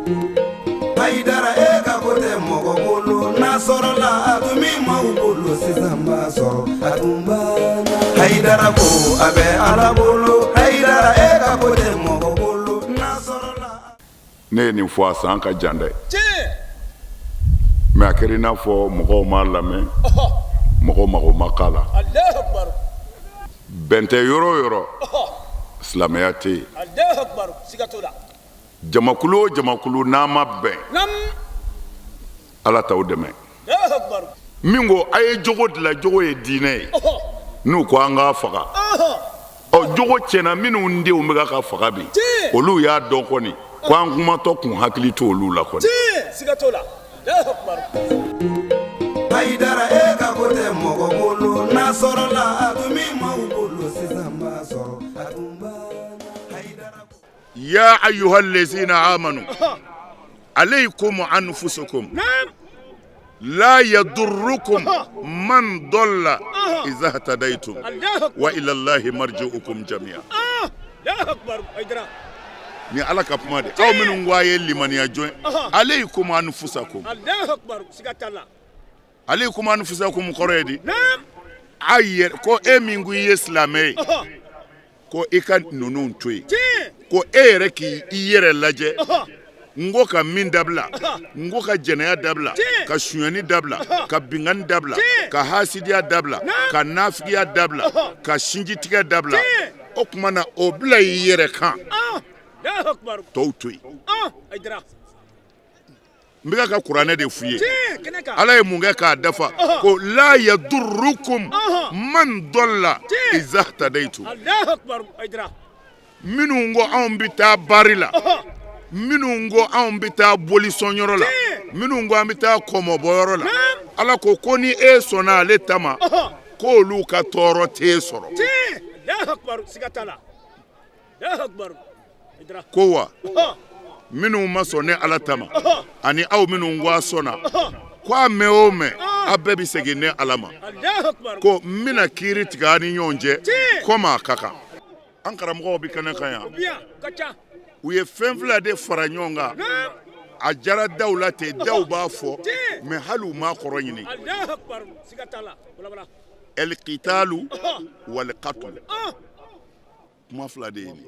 Hayidara e ka ko tɛ mɔgɔ bolo n'a sɔrɔla a tun bɛ maaw bolo sisan b'a sɔrɔ a tun banna Hayidara ko a bɛ Ala bolo Hayidara e ka ko tɛ mɔgɔ bolo n'a sɔrɔla. Ne ye nin fɔ a san ka jan dɛ mais a kɛra i n'a fɔ mɔgɔw m'a lamɛn, mɔgɔw mago ma k'a la. Bɛn tɛ yɔrɔ o yɔrɔ, silamɛya tɛ yen. Jamakulu o jamakulu n'a ma bɛn, Ala t'aw dɛmɛ. Min ko a ye jogo dilan, jogo ye diinɛ ye, n'u ko an k'a faga, ɔ jogo tiɲɛna minnu denw bɛ ka faga bi, olu y'a dɔn kɔni ko an kumatɔ kun hakili to olu la kɔni. Hayidara e ka ko tɛ mɔgɔ bolo n'a sɔrɔla a tun bɛ maaw bolo sisan b'a sɔrɔ a tun banna Hayidara. Ya ayyuha allazina amanu alaykum anfusakum la yadurrukum man dalla iza htadaytum wa ila Allahi marji'ukum jami'a. Ni Ala ka kuma de aw minnu ko a ye limaniya jɔn alaykum anfusakum alaykum anfusakum kɔrɔ ye di a yɛrɛ ko e min ko i ye silamɛ ye ko i ka ninnu to yen ko e yɛrɛ k'i i yɛrɛ lajɛ n ko ka min dabila n ko ka jɛnɛya dabila ka sonyani dabila ka binkanni dabila ka hasidiya dabila ka nafigiya dabila ka sinjitigɛ dabila o tuma na o bila i yɛrɛ kan tɔw to yen. N bɛ ka kuranɛ de f'u ye ala ye mun kɛ k'a dafa ko la yadurrukum man dalla iza htadaytum minnu ko anw bɛ taa bari la minnu ko anw bɛ taa bolisɔnyɔrɔ la minnu ko an bɛ taa kɔmɔbɔyɔrɔ la ala ko ko ni e sɔnna ale ta ma k'olu ka tɔɔrɔ t'e sɔrɔ ko wa minnu ma sɔn ne ala ta ma ani aw minnu ko a sɔnna ko a mɛn o mɛn a bɛɛ bɛ segin ne ala ma ko n bɛna kiiri tigɛ a ni ɲɔgɔn cɛ komi a ka kan an karamɔgɔw bɛ kɛnɛ kan yan u ye fɛn fila de fara ɲɔgɔn kan a jara daw la ten daw b'a fɔ mais hali u m'a kɔrɔ ɲini ɛlikitalu walikatulu kuma fila de ye nin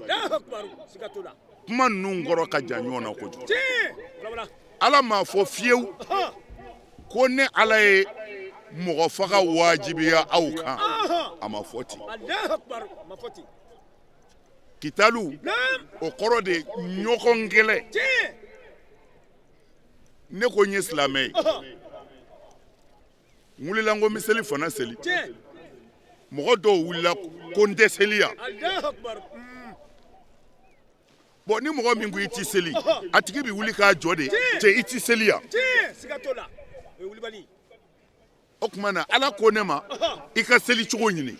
kuma ninnu kɔrɔ ka jan ɲɔgɔn na kojugu ala m'a fɔ fiyewu ko ne ala ye mɔgɔ faga wajibiya aw kan a ma fɔ ten kitalu o kɔrɔ de ɲɔgɔn kɛlɛ ne ko n ye silamɛ ye n wulila n ko n bɛ selifana seli mɔgɔ dɔw wulila ko n tɛ seli yan bon ni mɔgɔ min ko i tɛ seli a tigi bɛ wuli k'a jɔ de cɛ i tɛ seli yan o tuma na ala ko ne ma i ka seli cogo ɲini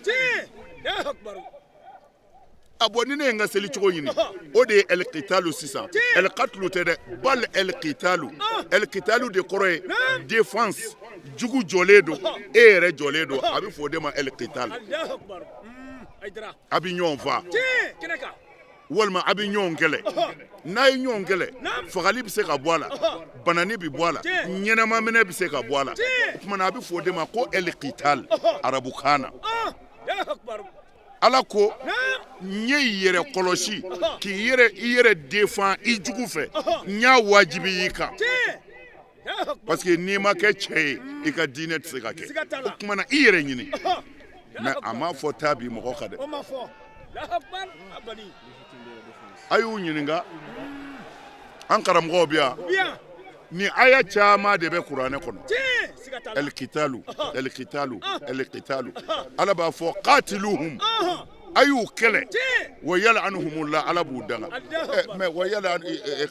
a bon ni ne ye n ka seli cogo ɲini o de ye ɛlikitalu sisan ɛlikatulu tɛ dɛ bal ɛlikitalu ɛlikitalu de kɔrɔ ye défense jugu jɔlen don e yɛrɛ jɔlen don a bɛ fɔ o de ma ɛlikitalu a bɛ ɲɔgɔn faa walima a bɛ ɲɔgɔn kɛlɛ n'a ye ɲɔgɔn kɛlɛ fagali bɛ se ka bɔ a la banani bɛ bɔ a la ɲɛnamaminɛ bɛ se ka bɔ a la o tuma na a bɛ fɔ o de ma ko ɛlikitalu arabukan na ala ko n ye yɛrɛ kɔlɔsi k'i yɛrɛ i yɛrɛ défend i jugu fɛ n y'a wajibi i kan parce que n'i ma kɛ cɛ ye i ka diinɛ tɛ se ka kɛ o tuma na i yɛrɛ ɲini mais a m'a fɔ taa bin mɔgɔ kan dɛ a y'u ɲininka an karamɔgɔw bɛ yan ni aya caman de bɛ kuranɛ kɔnɔ ɛlikitalu ɛlikitalu ɛlikitalu ala b'a fɔ katiluhum a y'u kɛlɛ wa yal'anuhumula ala b'u danga mais wa yala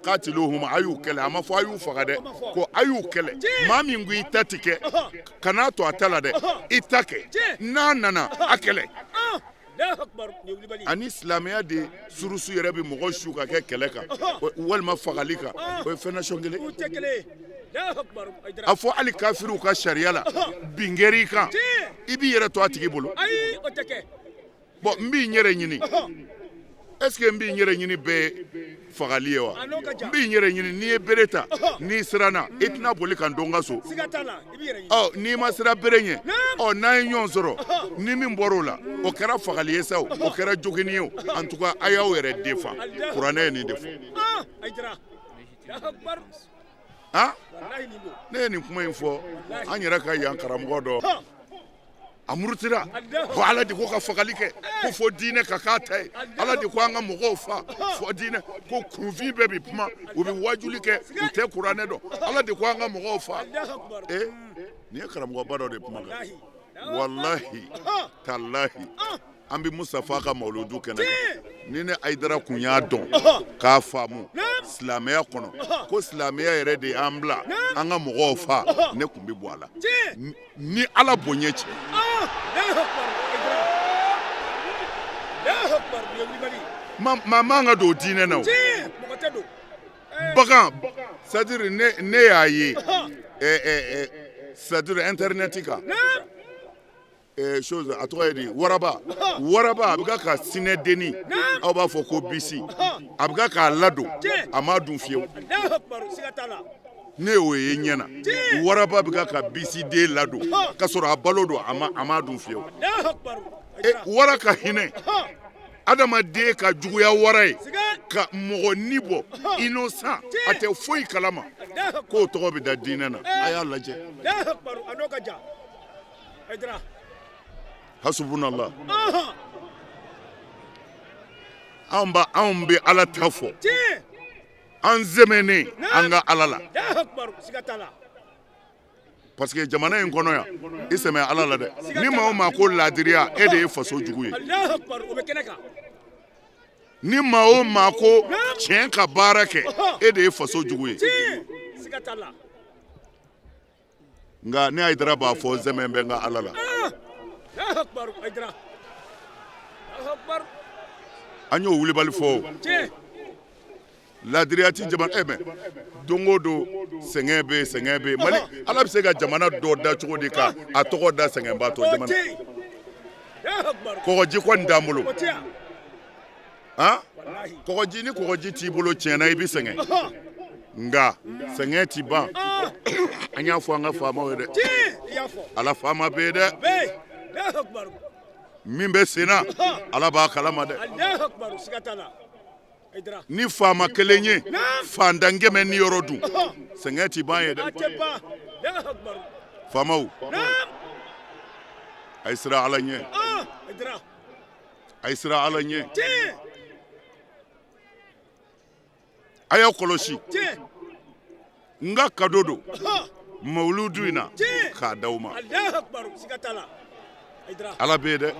katiluhum a y'u kɛlɛ a ma fɔ a y'u faga dɛ ko a y'u kɛlɛ maa min ko i ta ti kɛ kan'a to a ta la dɛ i ta kɛ n'a nana a kɛlɛ ani silamɛya de surusu yɛrɛ bɛ mɔgɔ su ka kɛ kɛlɛ kan walima fagali kan o ye fɛn nasɔn kelen a fɔ hali kafiriw ka sariya la bin kɛra i kan i b'i yɛrɛ to a tigi bolo bon n b'i yɛrɛ ɲini est ce que n b'i yɛrɛ ɲini bɛɛ ye fagali ye wa? N bɛ n yɛrɛ ɲini. N'i ye bere ta, n'i siranna, i tɛna boli ka n to n ka so. Ɔ, n'i ma siran bere ɲɛ, ɔ, n'an ye ɲɔgɔn sɔrɔ, ni min bɔra o la, o kɛra fagali ye sa, o o kɛra joginni ye o. En tout cas, a y'aw yɛrɛ défend. Kuranɛ ye nin de fɔ. Han, ne ye nin kuma in fɔ an yɛrɛ ka yan karamɔgɔ dɔ, a murutira ko Ala de ko ka fagali kɛ, ko fo diinɛ ka k'a ta ye, Ala de ko an ka mɔgɔw fa fo diinɛ, ko kunfin bɛɛ bi kuma, u bɛ wajuli kɛ, u tɛ kuranɛ dɔn, Ala de ko an ka mɔgɔw fa. E, nin ye karamɔgɔba dɔ de kuma kan. Walahi talahi, an bɛ Mustafa ka mawuludu kɛnɛ kan. Ni ne Hayidara kun y'a dɔn k'a faamu silamɛya kɔnɔ ko silamɛya yɛrɛ de y'an bila an ka mɔgɔw fa, ne kun bɛ bɔ a la ni Ala bonya cɛ. Maa man ka don diinɛ na o. Bagan, c'est à dire ne y'a ye, c'est à dire internet kan, chose, a tɔgɔ ye di, waraba, waraba a bɛ ka sinɛdenni, aw b'a fɔ ko bisi, a bɛ k'a ladon, a m'a dun fiyewu. Ne y'o ye ɲɛ na, waraba bɛ ka bisi den ladon ka sɔrɔ a balo don, a m'a dun fiyewu. Wara ka hinɛ, adamaden ka juguya wara ye ka mɔgɔ ni bɔ, innocent, a tɛ foyi kalama, k'o tɔgɔ bɛ da diinɛ na. A y'a lajɛ. Hasubunallah. Anw ba, anw bɛ Ala ta fɔ, an sɛmɛnen an ka Ala la, parce que jamana in kɔnɔ yan, i sɛmɛ Ala la dɛ. Ni maa o maa ko laadiriya, e de ye faso jugu ye. Ni maa o maa ko tiɲɛ ka baara kɛ, e de ye faso jugu ye. Nka ne Hayidara b'a fɔ, sɛmɛ bɛ n ka Ala la. An y'o wulibali fɔ, laadiriya ti jamana. Mɛ don o don sɛgɛn bɛ, sɛgɛn bɛ Mali. Ala bɛ se ka jamana dɔ da cogo di ka a tɔgɔ da sɛgɛnbaatɔ jamana? Kɔgɔji kɔni t'an bolo. Han, kɔgɔji, ni kɔgɔji t'i bolo, tiɲɛna, i bɛ sɛgɛn, nka sɛgɛn ti ban. An y'a fɔ an ka faamaw ye dɛ, Ala faama bɛ yen dɛ. Min bɛ sen na, Ala b'a kalama dɛ. Ni faama kelen ye fantan 100 ni yɔrɔ dun, sɛgɛn ti ban ye dɛ. Faamaw, a ye siran Ala ɲɛ, a ye siran Ala ɲɛ, a y'aw kɔlɔsi. N ka cadeau don mawuludu in na k'a d'aw ma. Ala bɛ yen dɛ,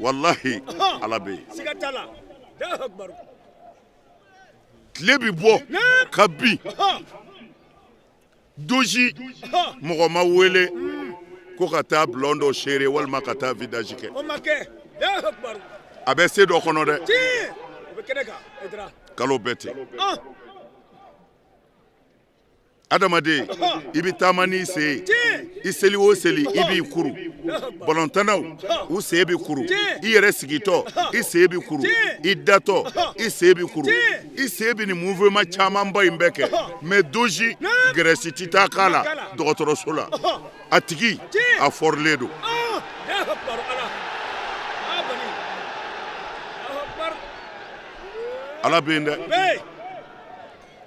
walahi Ala bɛ yen. Tile bɛ bɔ ka bin dosi, mɔgɔ ma wele ko ka taa bulon dɔ seere walima ka taa vidange kɛ. A bɛ se dɔ kɔnɔ dɛ, kalo bɛɛ ten. Adamaden, i bɛ taama n'i sen ye, i seli o seli, i b'i kuru. Balontannaw, u sen bɛ kuru. I yɛrɛ sigitɔ, i sen bɛ kuru. I datɔ, i sen bɛ kuru. I sen bɛ nin mouvement camanba in bɛɛ kɛ, mais dosi graisse ti taa k'a la dɔgɔtɔrɔso la. A tigi a fɔrilen don. Ala bɛ yen dɛ.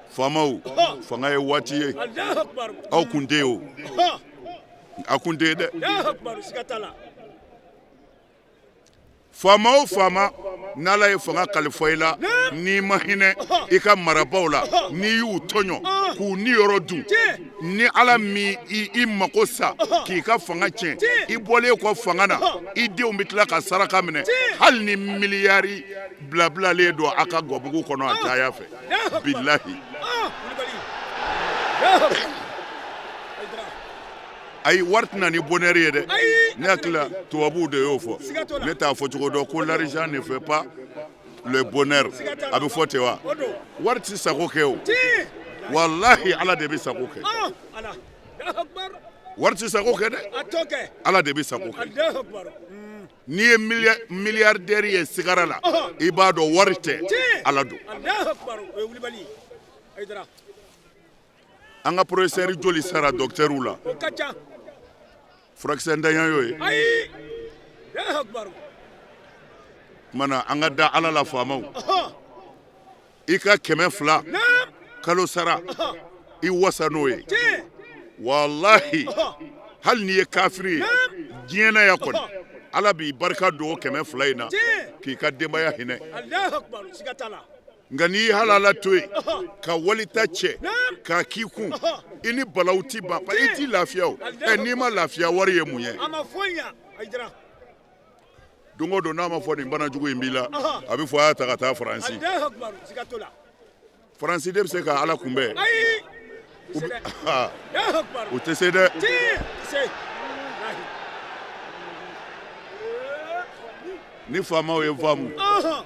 Faamaw, fanga ye waati ye, aw kun tɛ yen o, a kun tɛ yen dɛ. Faama o faama, n'Ala ye fanga kalifa i la, n'i ma hinɛ i ka marabaaw la, n'i y'u tɔɲɔ k'u niyɔrɔ dun, ni Ala min i mako sa k'i ka fanga tiɲɛ, i bɔlen kɔ fanga na, i denw bɛ tila ka saraka minɛ, hali ni miliyari bilabilalen don a ka gabugu kɔnɔ a caya fɛ. Bilahi, ayi, wari tɛna ni bonheur ye dɛ. Ne hakili la, tubabuw de y'o fɔ, ne t'a fɔ cogo dɔn, ko l'argent ne fait pas le bonheur. A bɛ fɔ ten wa? Wari tɛ sago kɛ o. Walahi, Ala de bɛ sago kɛ. Wari tɛ sago kɛ dɛ, Ala de bɛ sago kɛ. N'i ye milliardaire ye sigara la, i b'a dɔn wari tɛ, Ala don. An ka professeur joli sara docteur la? Furakisɛ ntanya y'o ye. Tuma na an ka da Ala la, faamaw. I ka 200 kalo sara, i wasa n'o ye. Walahi, hali n'i ye kafiri ye diɲɛ na yan kɔni, Ala b'i barika don o 200 in na k'i ka denbaya hinɛ. Nka n'i ye halala to yen ka walita cɛ k'a k'i kun, i ni balawu ti ban, i t'i lafiya. O ɛ, n'i ma lafiya, wari ye mun ye? Don o don n'a ma fɔ nin bana jugu in b'i la, a bɛ fɔ a y'a ta ka taa Faransi. Faransi de bɛ se ka Ala kunbɛn? U tɛ se dɛ. Ni faamaw ye faamu,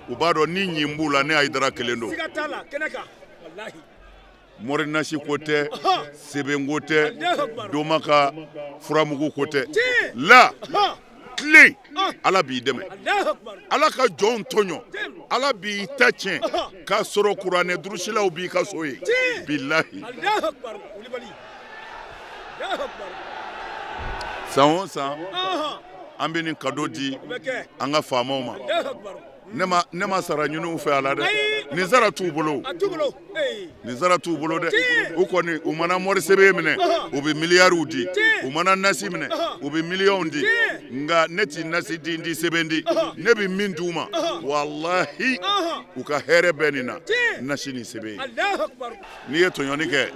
u b'a dɔn ni ɲin b'u la, ne Hayidara kelen don. Mɔrinasi ko tɛ, sɛbɛnko tɛ, doma ka furamugu ko tɛ la. Tilen, Ala b'i dɛmɛ. Ala ka jɔnw tɔɲɔ, Ala b'i ta tiɲɛ k'a sɔrɔ kuranɛ durusilaw b'i ka so ye. Bilahi, san o san an bɛ nin kado di an ka faamaw ma. Ne ma sara ɲini u fɛ a la dɛ. Nin sara t'u bolo, nin sara t'u bolo dɛ. U kɔni, u mana mɔri sɛbɛn minɛ, u bɛ miliyariw di. U mana nasi minɛ, u bɛ miliyɔnw di. Nka ne ti nasi di, n ti sɛbɛn di. Ne bɛ min d'u ma, walahi, u ka hɛrɛ bɛ nin na, nasi ni sɛbɛn ye. N'i ye tɔɲɔni kɛ,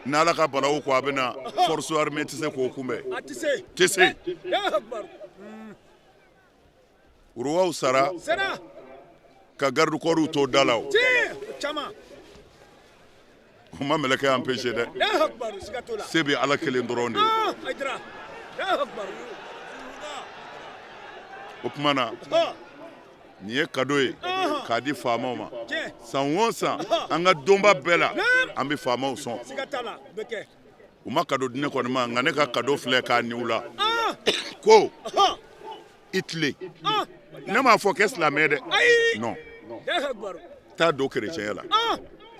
n'Ala ka balawu ko a bɛ na, force armée tɛ se k'o kunbɛn, tɛ se. Roiw sara ka garde corps to da la, o u ma mɛlɛkɛ empêcher dɛ. Se bɛ Ala kelen dɔrɔn de ye. O tuma na, nin ye kado ye k'a di faamaw ma. San o san, an ka donba bɛɛ la, an bɛ faamaw sɔn. U ma kado di ne kɔni ma, nka ne ka kado filɛ k'a niw la ko i tilen. Ne m'a fɔ kɛ silamɛ dɛ, non. Taa don kerecɛnya la,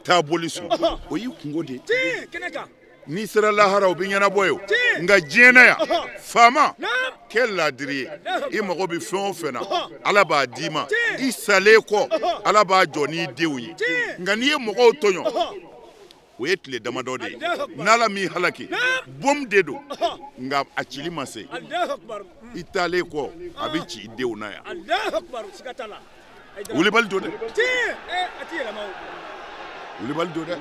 taa boli sɔn, o y'i kungo de ye. N'i sera lahara, o bɛ ɲɛnabɔ ye. Nka diɲɛ na yan, faama, kɛ ladiri ye. I mago bɛ fɛn o fɛn na, Ala b'a d'i ma. I salen kɔ, Ala b'a jɔ n'i denw ye. Nka n'i ye mɔgɔw tɔɲɔ, o ye tile damadɔ de ye. N'Ala m'i halaki, bom de don, nka a cili ma se. I taalen kɔ, a bɛ ci i denw na yan. Wulibali don dɛ, wulibali don dɛ.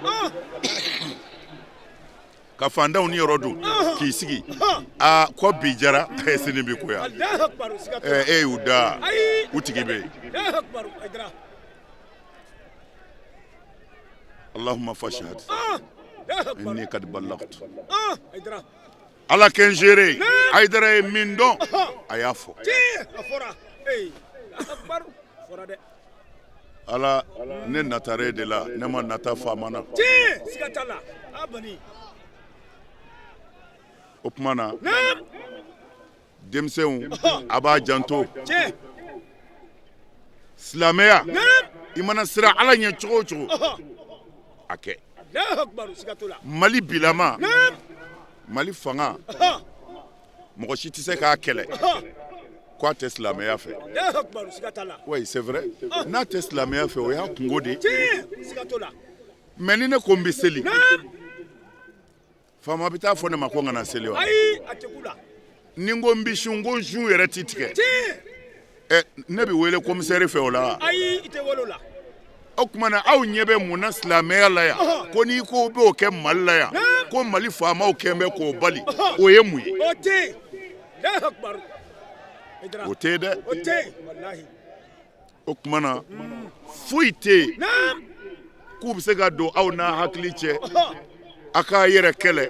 Ka fantanw ni yɔrɔ dun k'i sigi, aa, ko bi jara, sini bi goya. E y'u da, u tigi bɛ yen. Allahumma fashhad inni kad ballagtu. Ala kɛ n seere ye, Hayidara ye min dɔn, a y'a fɔ. Ala, ne natara e de la, ne ma nata faama na. O tuma na, denmisɛnw, a b'a janto silamɛya. I mana siran Ala ɲɛ cogo o cogo, a kɛ. Mali bilama, Mali fanga, mɔgɔ si tɛ se k'a kɛlɛ ko a tɛ silamɛya fɛ. Oui, c'est vrai, n'a tɛ silamɛya fɛ, o y'a kungo de ye. Mais ni ne ko n bɛ seli, faama bɛ taa fɔ ne ma ko n kana seli wa? Ni n ko n bɛ sun, ko n sun yɛrɛ ti tigɛ, ɛ, ne bɛ wele commissaire fɛ o la? O tuma na, aw ɲɛ bɛ mun na silamɛya la yan, ko n'i ko b'o kɛ Mali la yan, ko Mali faamaw kɛn bɛ k'o bali? O ye mun ye? O tɛ dɛ. O tuma na, foyi tɛ yen k'u bɛ se ka don aw n'a hakili cɛ, a k'a yɛrɛ kɛlɛ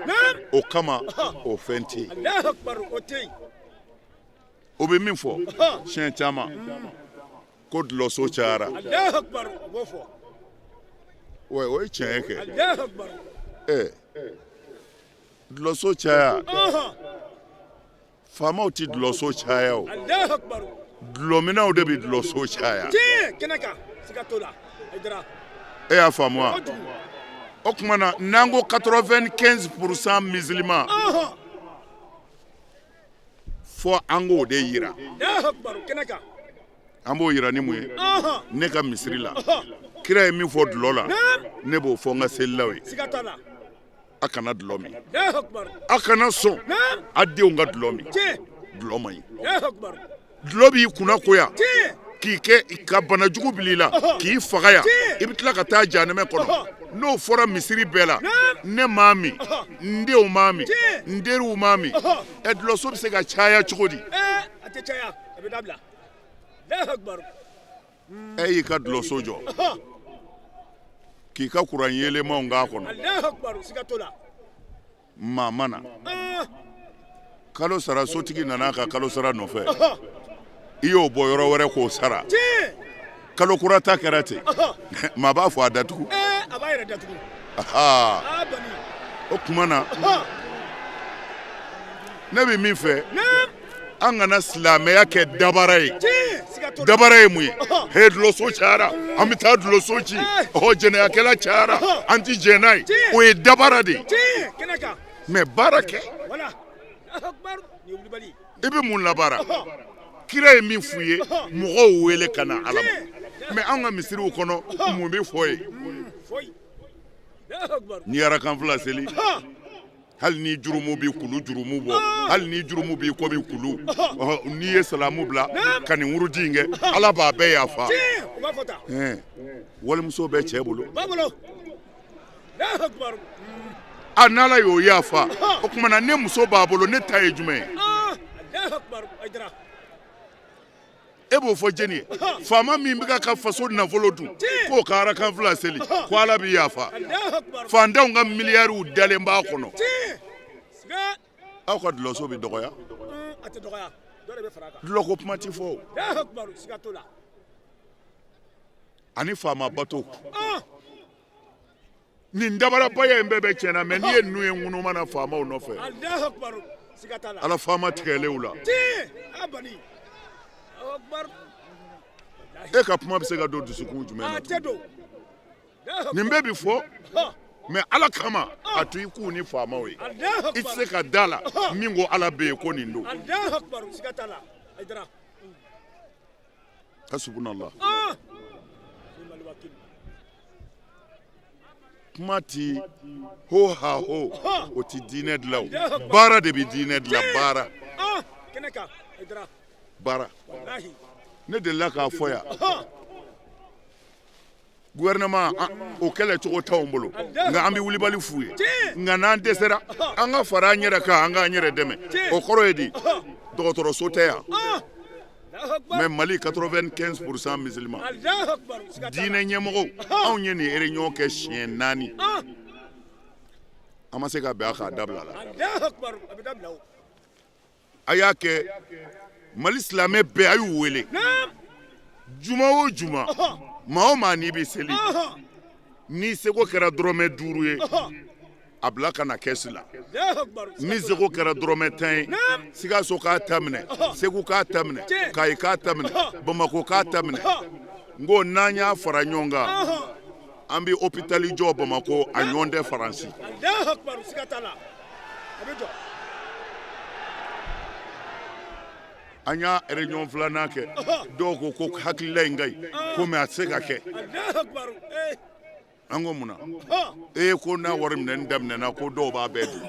o kama, o fɛn tɛ yen. O bɛ min fɔ siɲɛ caman, ko dulɔso cayara, o ye tiɲɛ ye kɛ. Ɛ, dulɔso caya, faamaw tɛ dulɔso caya o. Dulɔminnaw de bɛ dulɔso caya. E y'a faamu wa? O tuma na n'an ko 95% musulman, fɔ an k'o de yira. An b'o yira ni mun ye? Ne ka misiri la, kira ye min fɔ dulɔ la, ne b'o fɔ n ka selilaw ye. A kana dulɔ min, a kana sɔn a denw ka dulɔ min. Dulɔ man ɲi. Dulɔ b'i kunna goya, k'i kɛ ka bana jugu bil'i la, k'i faga yan, i bɛ tila ka taa jahanɛmɛ kɔnɔ. N'o fɔra misiri bɛɛ la, ne m'a min, n denw m'a min, n teriw m'a min, ɛ dulɔso bɛ se ka caya cogo di? E y'i ka dulɔso jɔ k'i ka kuran yeelenmaw k'a kɔnɔ, maa ma na. Kalo sara, sotigi nana a ka kalo sara nɔfɛ, i y'o bɔ yɔrɔ wɛrɛ k'o sara. Kalo kura ta kɛra ten, maa b'a fɔ a datugu. O tuma na ne bɛ min fɛ, an kana silamɛya kɛ dabara ye. Dabara ye mun ye? He, dulɔso cayara, an bɛ taa dulɔso ci. Ɔhɔ, jɛnɛyakɛla cayara, an ti jɛn n'a ye. O ye dabara de ye. Mais baara kɛ, i bɛ mun labaara? Kira ye min f'u ye, mɔgɔw wele ka na Ala ma. Mais an ka misiriw kɔnɔ, mun bɛ fɔ ye? N'i arakan fila seli, hali ni jurumu b'i kulu jurumu bɔ, hali ni jurumu b'i komi kulu, n'i ye salamu bila ka nin wurudi in kɛ, Ala b'a bɛɛ yafa. Walimuso bɛ cɛ bolo, a n'Ala y'o yafa, o tuma na ne muso b'a bolo, ne ta ye jumɛn ye? E b'o fɔ jɛni ye? Faama min bɛ ka faso nafolo dun, k'o ka arakan fila seli ko Ala bɛ yafa. Faantanw ka miliyariw dalen b'a kɔnɔ. Aw ka dulɔso bɛ dɔgɔya? Dulɔko kuma ti fɔ o. Ani faama bato nin dabarabaya in bɛɛ bɛ tiɲɛ na. Mais n'i ye ninnu ye ŋunuma na faamaw nɔfɛ, Ala faama tigɛlenw la, e ka kuma bɛ se ka don dusukun jumɛn na? Nin bɛɛ bɛ fɔ, mais Ala kama, a to i k'u ni faamaw ye. I tɛ se ka da la min ko Ala bɛ yen ko nin don. Hasubunallah. Kuma ti ho ha ho, o ti diinɛ dilan. O baara de bɛ diinɛ dilan. Baara, baara. Ne delila k'a fɔ yan, gouvernement, o kɛlɛ cogo t'anw bolo, nka an bɛ wulibali f'u ye. Nka n'an dɛsɛra, an ka fara an yɛrɛ kan, an k'an yɛrɛ dɛmɛ. O kɔrɔ ye di? Dɔgɔtɔrɔso tɛ yan, mais Mali 95% musulman. Diinɛ ɲɛmɔgɔw, anw ye nin réunion kɛ siɲɛ 4, an ma se ka bɛn a k'a dabila la. A y'a kɛ Mali silamɛ bɛɛ, a y'u wele juma o juma. Maa o maa n'i bɛ seli, n'i seko kɛra dɔrɔmɛ 5 ye, a bila ka na kɛsi la. Min seko kɛra dɔrɔmɛ 10 ye, Sikaso k'a ta minɛ, Segu k'a ta minɛ, Kayi k'a ta minɛ, Bamakɔ k'a ta minɛ. N ko n'an y'a fara ɲɔgɔn kan, an bɛ hôpital jɔ Bamakɔ, a ɲɔgɔn tɛ Faransi. An y'a réunion filanan kɛ, dɔw ko ko hakilila in ka ɲi ko, mais a tɛ se ka kɛ. An ko mun na? E ko n'a wari minɛni daminɛna, ko dɔw b'a bɛɛ dun.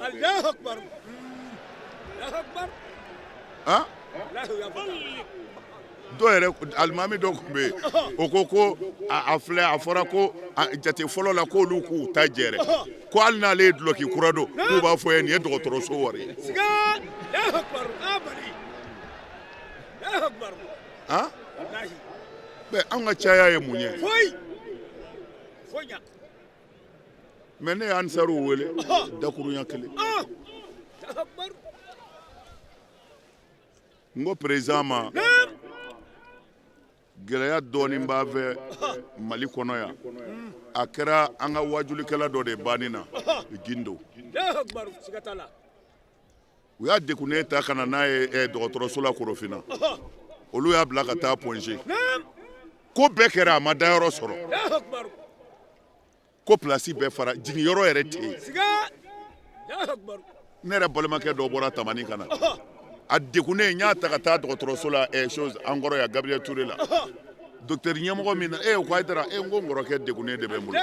Han, dɔw yɛrɛ, alimami dɔ tun bɛ yen, o ko ko a filɛ, a fɔra ko jate fɔlɔ la k'olu k'u ta jɛrɛ, ko hali n'ale ye dulɔki kura don, k'u b'a fɔ ye nin ye dɔgɔtɔrɔso wari ye. Han, mais an ka caya ye mun ye? Mais ne ye ansaruw wele dakurunya kelen, n ko président ma, gɛlɛya dɔɔnin b'a fɛ Mali kɔnɔ yan. A kɛra an ka wajulikɛla dɔ de banni na Gindo. U y'a degunnen ta ka na n'a ye dɔgɔtɔrɔso la Korofina. Olu y'a bila ka taa Point G. Ko bɛɛ kɛra, a ma dayɔrɔ sɔrɔ. Ko place bɛɛ fara, jiginyɔrɔ yɛrɛ tɛ yen. Ne yɛrɛ balimakɛ dɔ bɔra Tamani ka na, a degunnen, n y'a ta ka taa dɔgɔtɔrɔso la, chose an kɔrɔ yan, Gabriel Touré la. Docteur ɲɛmɔgɔ min na, e ko Hayidara, e n ko n kɔrɔkɛ degunnen de bɛ n bolo.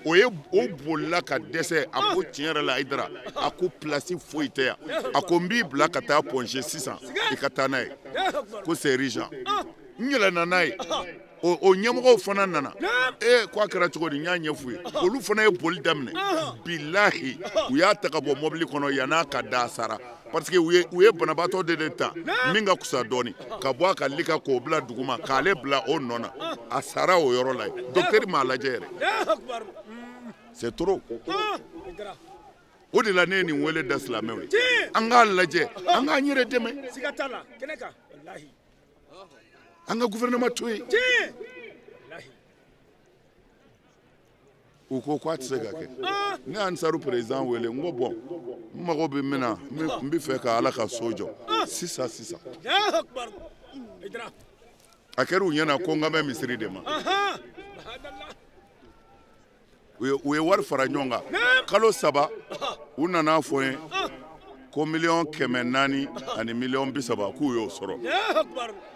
O ye o bolila ka dɛsɛ. A ko tiɲɛ yɛrɛ la Hayidara, a ko place foyi tɛ yan. A ko n b'i bila ka taa Point G sisan, i ka taa n'a ye, ko c'est urgent. N yɛlɛnna n'a ye, o ɲɛmɔgɔw fana nana. Ee, ko a kɛra cogo di? N y'a ɲɛf'u ye, olu fana ye boli daminɛ. Bilahi, u y'a ta ka bɔ mɔbili kɔnɔ yann'a ka da, a sara, parce que u ye banabaatɔ de ta min ka kusa dɔɔni, ka bɔ a ka lit kan k'o bila duguma, k'ale bila o nɔ na. A sara o yɔrɔ la yen, docteur m'a lajɛ yɛrɛ. C'est trop. O de la ne ye nin wele da silamɛw ye, an k'a lajɛ, an k'an yɛrɛ dɛmɛ, an ka gouvernement to yen. U ko k'a tɛ se ka kɛ. Ne y'Ansaru président wele, n ko bon, n mago bɛ min na, n bɛ fɛ ka Ala ka so jɔ sisan sisan. A kɛra u ɲɛna ko n kan bɛ misiri de ma. U ye wari fara ɲɔgɔn kan kalo 3, u nana fɔ n ye ko 400 000 ani 30 miliyɔn k'u y'o sɔrɔ,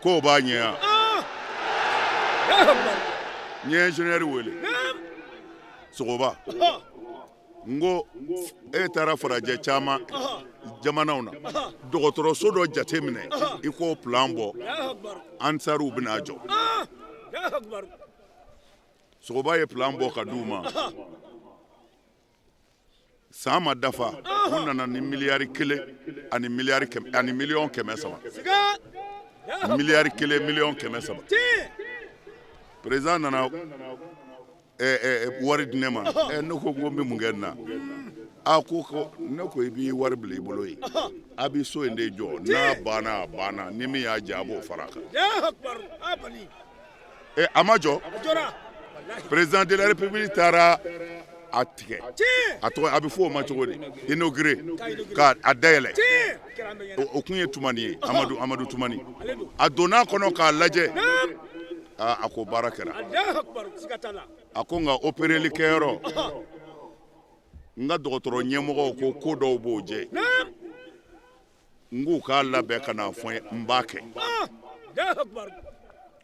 k'o b'a ɲɛ yan. N ye ingénieur wele, Sogoba, n ko e taara farajɛ caman jamanaw na, dɔgɔtɔrɔso dɔ jate minɛ, i k'o plan bɔ, Ansaruw bɛna jɔ. Sogoba ye plan bɔ ka d'u ma. San ma dafa, u nana ni 1 miliyari ani miliyari 100 ani 300 miliyɔn, 1 miliyari 300 miliyɔn. Président nana wari di ne ma. Ne ko n bɛ mun kɛ nin na? A ko ne ko i b'i wari bila i bolo yen, a bɛ so in de jɔ, n'a banna a banna, ni min y'a jɛ a b'o fara a kan. A ma jɔ. Président de la République taara a tigɛ, a tɔgɔ a bɛ fɔ o ma cogo di, inauguré, k'a dayɛlɛ. O kun ye Tumani ye, Amadu Tumani. A donna a kɔnɔ k'a lajɛ, a ko baara kɛra. A ko nka opéreli kɛyɔrɔ, n ka dɔgɔtɔrɔ ɲɛmɔgɔw ko ko dɔw b'o jɛ, n k'u k'a labɛn ka n'a fɔ n ye, n b'a kɛ.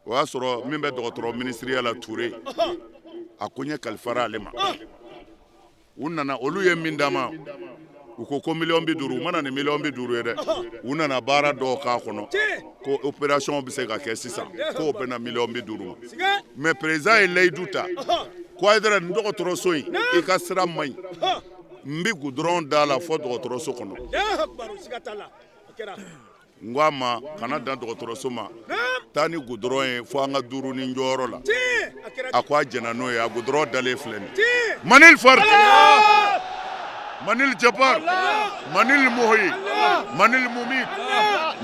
O y'a sɔrɔ min bɛ dɔgɔtɔrɔ minisiriya la, Ture, a ko n ye kalifara ale ma. U nana, olu ye min d'a ma, u ko ko 50 miliyɔn. U ma na ni 50 miliyɔn ye dɛ, u nana baara dɔw k'a kɔnɔ, ko opération bɛ se ka kɛ sisan, k'o bɛnna 50 miliyɔn ma. Mais président ye layidu ta ko Hayidara, nin dɔgɔtɔrɔso in, i ka sira man ɲi, n bɛ goudron da la fɔ dɔgɔtɔrɔso kɔnɔ. N ko a ma, kana dan dɔgɔtɔrɔso ma, taa ni goudron ye fo an ka duuru ni jɔyɔrɔ la. A ko a jɛnna n'o ye. A goudron dalen filɛ nin. Manil Fard, Manil Jabbar, Manil Muhyi, Manil Mumit,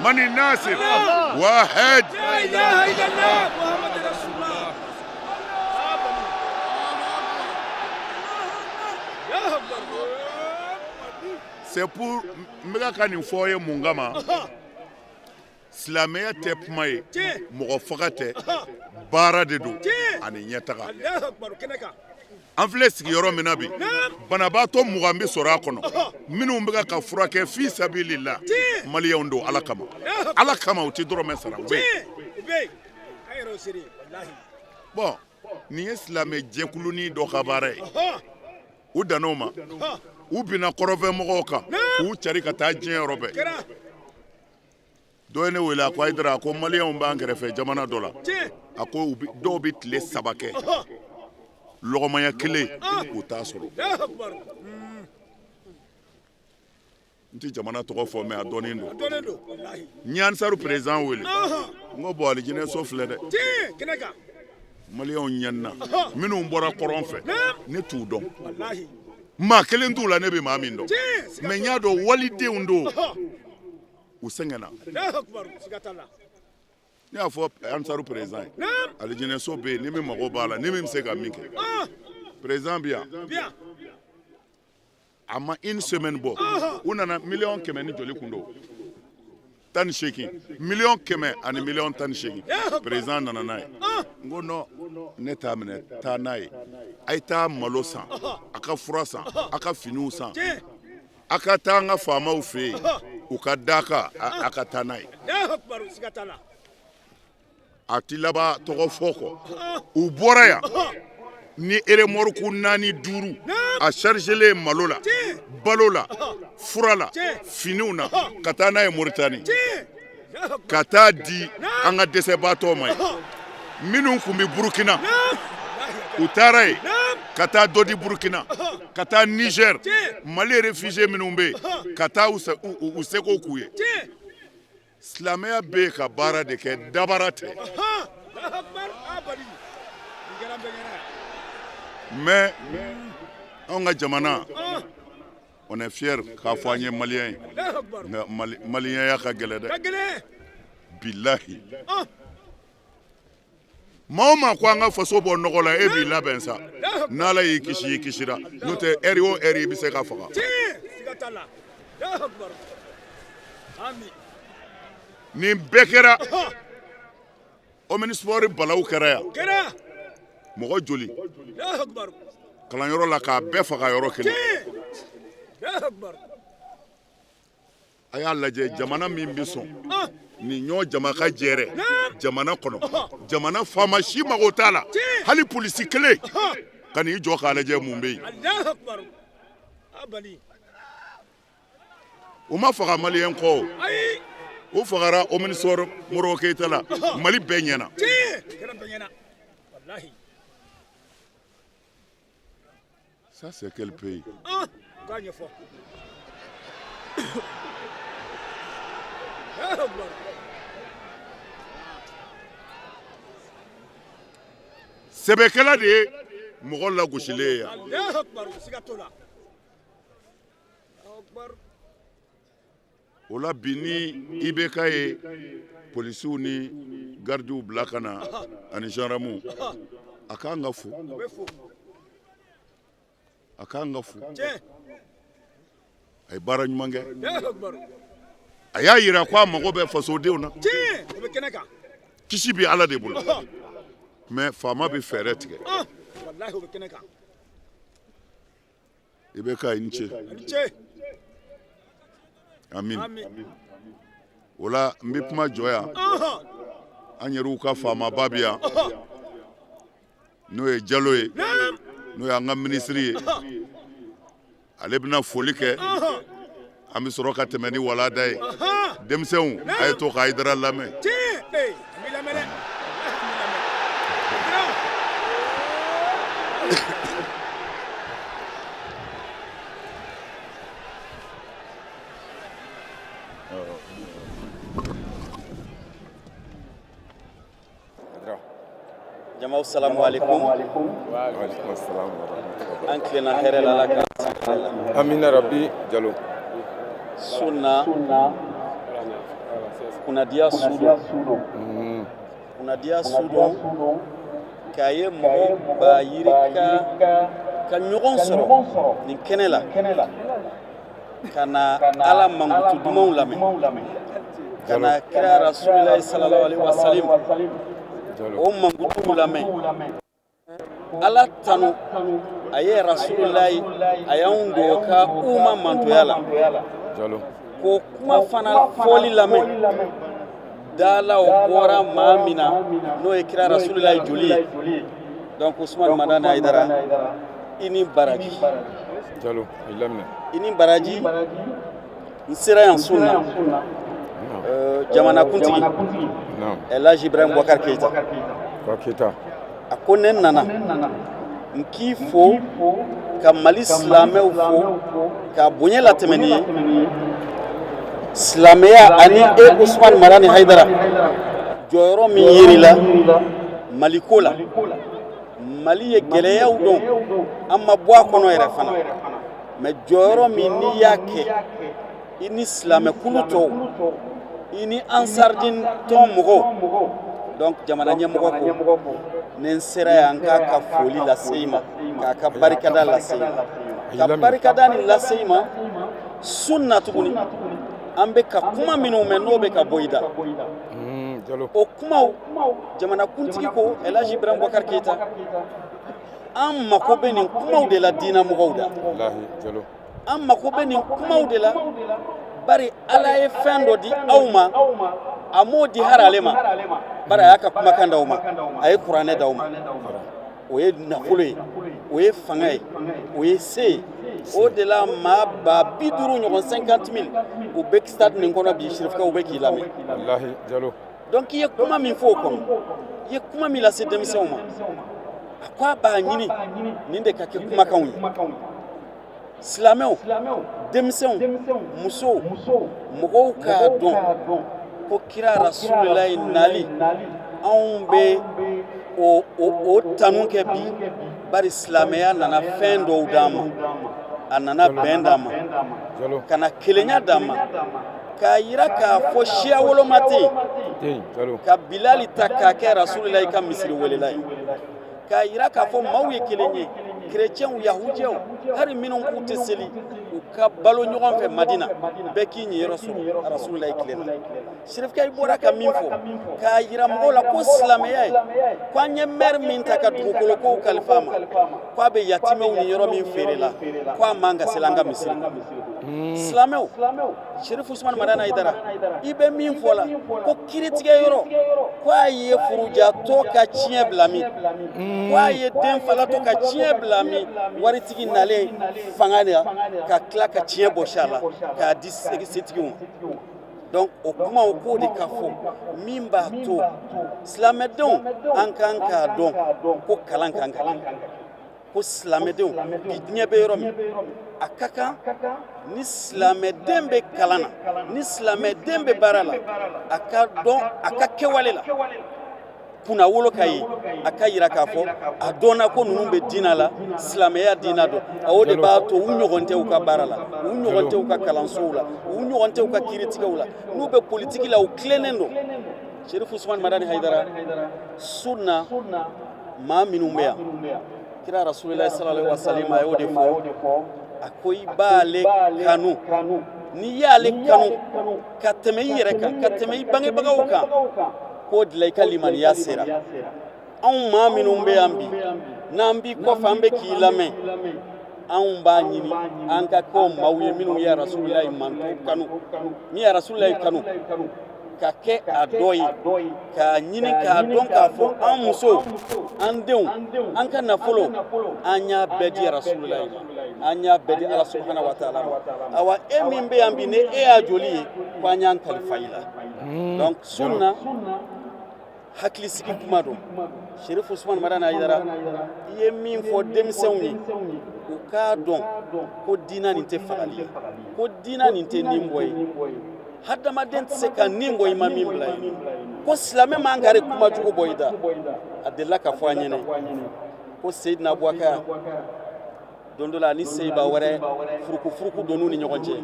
Manil Nasir, Wahed. La ilaha illallah Muhammad Rasulullah. C'est pour n bɛ ka nin fɔ ye mun kama? Silamɛya tɛ kuma ye, mɔgɔ faga tɛ, baara de don ani ɲɛtaga. An filɛ sigiyɔrɔ min na bi, banabaatɔ 20 bɛ sɔrɔ a kɔnɔ minnu bɛ ka furakɛ fi sabilillah. Maliyɛnw don, Ala kama, Ala kama, u tɛ dɔrɔmɛ sara, u bɛ yen. Bon, nin ye silamɛ jɛkulunin dɔ ka baara ye. U dan'o ma, u binna kɔrɔfɛ mɔgɔw kan k'u cari ka taa diɲɛ yɔrɔ bɛɛ. Dɔ ye ne wele, a ko Hayidara, a ko maliyɛnw b'an kɛrɛfɛ jamana dɔ la, a ko dɔw bɛ tile 3 kɛ lɔgɔmanya kelen u t'a sɔrɔ. N tɛ jamana tɔgɔ fɔ, mais a dɔnnen don. N ye Ansaru président wele, n ko bon, alijinɛso filɛ dɛ, maliyɛnw ɲɛnina minnu bɔra kɔrɔn fɛ, ne t'u dɔn, maa kelen t'u la ne bɛ maa min dɔn, mais n y'a dɔn walidenw don, u sɛgɛnna. Ne y'a fɔ Ansaru président ye, alijinɛso bɛ yen, ni min mago b'a la, ni min bɛ se ka min kɛ, président bɛ yan. A ma une semaine bɔ, u nana 100 miliyɔn ni joli kun don. 180, 180 000 000 000 000. Président nana n'a ye. N ko non, ne t'a minɛ, taa n'a ye. A ye taa malo san, a ka fura san, a ka finiw san, a ka taa an ka faamaw fɛ yen, u ka daka, a ka taa n'a ye. A ti laban tɔgɔ fɔ kɔ. U bɔra yan ni eremɔriku 4 5 a chargelen malo la, balo la, fura la, finiw na, ka taa n'a ye Moritani, ka taa di an ka dɛsɛbaatɔw ma yen. Minnu tun bɛ Burukina, u taara yen ka taa dɔ di Burukina, ka taa Niger, Mali réfugié minnu bɛ yen, ka taa u seko k'u ye. Silamɛya bɛ yen ka baara de kɛ, dabara tɛ. Mais anw ka jamana, on est fier k'a fɔ an ye malien ye, nka malienya ka gɛlɛn dɛ, bilahi. Maa o maa ko an ka faso bɔ nɔgɔ la, e b'i labɛn sa, n'Ala y'i kisi, i kisira, n'o tɛ heure o heure i bɛ se ka faga. Nin bɛɛ kɛra Omnisport balawu kɛra yan, mɔgɔ joli kalanyɔrɔ la k'a bɛɛ faga yɔrɔ kelen. A y'a lajɛ, jamana min bɛ sɔn nin ɲɔ jama ka jɛrɛ jamana kɔnɔ, jamana faama si mago t'a la, hali polisi kelen ka n'i jɔ k'a lajɛ mun bɛ yen. U ma faga maliyɛn kɔ, o u fagara Omnisport Modibo Keyita la, Mali bɛɛ ɲɛna. Ça c'est quel pays? Sɛbɛkɛla de ye mɔgɔ lagosilen ye yan. O la bi ni IBK ye polisiw ni garidiw bila ka na ani gendarmew, a kan ka fo, a kan ka fo. A ye baara ɲuman kɛ, a y'a yira ko a mago bɛ fasodenw na. Kisi bɛ Ala de bolo, mais faama bɛ fɛɛrɛ tigɛ. IBK i ni ce, amin. O la n bɛ kuma jɔ yan. An yɛrɛw ka faamaba bɛ yan, n'o ye Jalo ye, n'o y'an ka minisiri ye. Ale bɛna foli kɛ, an bɛ sɔrɔ ka tɛmɛ ni walada ye. Denmisɛnw, a ye to ka Hayidara lamɛn. Jamaw, salamu alaikum. An tilenna hɛrɛ la, Ala k'an sigi hɛrɛ la. Amina rabi, Jalo. Sunna kunnadiya su don, kunnadiya su don k'a ye mɔgɔ ba yirika ka ɲɔgɔn sɔrɔ nin kɛnɛ la ka na Ala mankutu dumanw lamɛn, ka na kira rasulilayi sallallahu alaihi wasallam o mankutuw lamɛn, Ala tanu a ye rasulilayi a y'anw don ka umma mantoya la, k'o kuma fana fɔli lamɛn. Dalaw bɔra maa min na, n'o ye kira rasulilayi joli ye. Donc Usumani Madani Hayidara, i ni baraji. Jalo, i laminɛ. I ni baraji. N sera yan sun na, jamanakuntigi Elhaji Ibrahim Boubacar Keita Keita a ko ne nana n k'i fo, ka Mali silamɛw fo, ka bonya latɛmɛ n'i ye silamɛya ani e Usumani Madani Hayidara jɔyɔrɔ min yer'i la Mali ko la. Mali ye gɛlɛyaw dɔn, an ma bɔ a kɔnɔ yɛrɛ fana, mais jɔyɔrɔ min n'i y'a kɛ, i ni silamɛkulu tɔw, i ni Ansardine tɔn mɔgɔw. Donc jamana ɲɛmɔgɔ ko ne n sera yan k'a ka foli lase i ma, k'a ka barikada lase i ma, ka barikada nin lase i ma sun na tuguni. An bɛ ka kuma minnu mɛn n'o bɛ ka bɔ i da, o kumaw, jamanakuntigi ko Elhaji Ibrahim Boubacar Keïta, an mako bɛ nin kumaw de la diinɛ mɔgɔw da. An mako bɛ nin kumaw de la, bari Ala ye fɛn dɔ di aw ma, a m'o di hari ale ma, bari a y'a ka kumakan d'aw ma, a ye kuranɛ d'aw ma. O ye nafolo ye, o ye fanga ye, o ye se ye. O de la maa 50.000 ɲɔgɔn, 50 000, u bɛ stade nin kɔnɔ bi, sirifukaw bɛ k'i lamɛn. Walahi Jalo. Donc i ye kuma min fɔ o kɔnɔ, i ye kuma min lase denmisɛnw ma, a ko a b'a ɲini nin de ka kɛ kumakanw ye. Silamɛw, denmisɛnw, musow, mɔgɔw k'a dɔn ko kira rasulilayi nali, anw bɛ o tanu kɛ bi, bari silamɛya nana fɛn dɔw d'an ma. A nana bɛn d'an ma, ka na kelenya d'an ma, k'a yira k'a fɔ siya woloma tɛ yen, ka Bilali ta k'a kɛ rasulilayi ka misiri welela ye, k'a yira k'a fɔ maaw ye kelen ye, kerecɛnw, yahujɛw, hali minnu k'u tɛ seli, u ka balo ɲɔgɔn fɛ Madina, bɛɛ k'i ɲiyɔrɔ sɔrɔ rasulilayi tile la. Sirifika, i bɔra ka min fɔ k'a yira mɔgɔw la ko silamɛya ye ko an ye maire min ta ka dugukolo kow kalifa a ma, ko a bɛ yatimɛw ni yɔrɔ min feere la, ko a man ka seli an ka misiri. Silamɛw, Sherifu Usumani Madani Hayidara, i bɛ min fɔ la ko kiiritigɛ yɔrɔ, ko a ye furujatɔ ka tiɲɛ bila min, ko a ye den falatɔ ka tiɲɛ bila min, waritigi nalen fanga la ka tila ka tiɲɛ bɔsi a la k'a di setigiw ma. Donc o kumaw k'o de ka fɔ min b'a to silamɛdenw an kan k'a dɔn ko kalan kan ka kɛ, ko silamɛdenw bi, diɲɛ bɛ yɔrɔ min, a ka kan ni silamɛden bɛ kalan na, ni silamɛden bɛ baara la, a ka dɔn a ka kɛwale la, kunnawolo ka ye, a ka yira k'a fɔ a dɔnna ko ninnu bɛ diina la, silamɛya diina don. O de b'a to u ɲɔgɔn tɛ u ka baara la, u ɲɔgɔn tɛ u ka kalansow la, u ɲɔgɔn tɛ u ka kiiritigɛw la, n'u bɛ politiki la, u tilennen don. Sherifu Usumani Madani Hayidara, sunna maa minnu bɛ yan, kira rasulilayi sallallahu alaihi wasallam a y'o de fɔ, a ko i b'ale kanu, n'i y'ale kanu ka tɛmɛ i yɛrɛ kan, ka tɛmɛ i bangebagaw kan, k'o dilan i ka limaniya sera. Anw maa minnu bɛ yan bi, n'an b'i kɔfɛ, an bɛ k'i lamɛn, anw b'a ɲini an ka kɛ maaw ye minnu ye rasulilayi manto kanu, min ye rasulilayi kanu ka kɛ a dɔ ye, k'a ɲini k'a dɔn k'a fɔ an musow, an denw, an ka nafolo, an y'a bɛɛ di rasulilayi ma, an y'a bɛɛ di Ala subahana wa taala ma. Awa, e min bɛ yan bi, ni e y'a joli ye, ko an y'an kalifa i la. Donc sunna hakilisigi kuma don. Sherifu Usumani Madani Hayidara, i ye min fɔ denmisɛnw ye, u k'a dɔn ko diina nin tɛ fagali ye, ko diina nin tɛ nin bɔ ye, hadamaden tɛ se ka nin bɔ i ma min bila ye, ko silamɛ man kari kuma jugu bɔ i da. A delila ka fɔ an ɲɛnɛ ko Seyidina Abubakar, don dɔ la, ani seyiba wɛrɛ, furukufuruku donn'u ni ɲɔgɔn cɛ.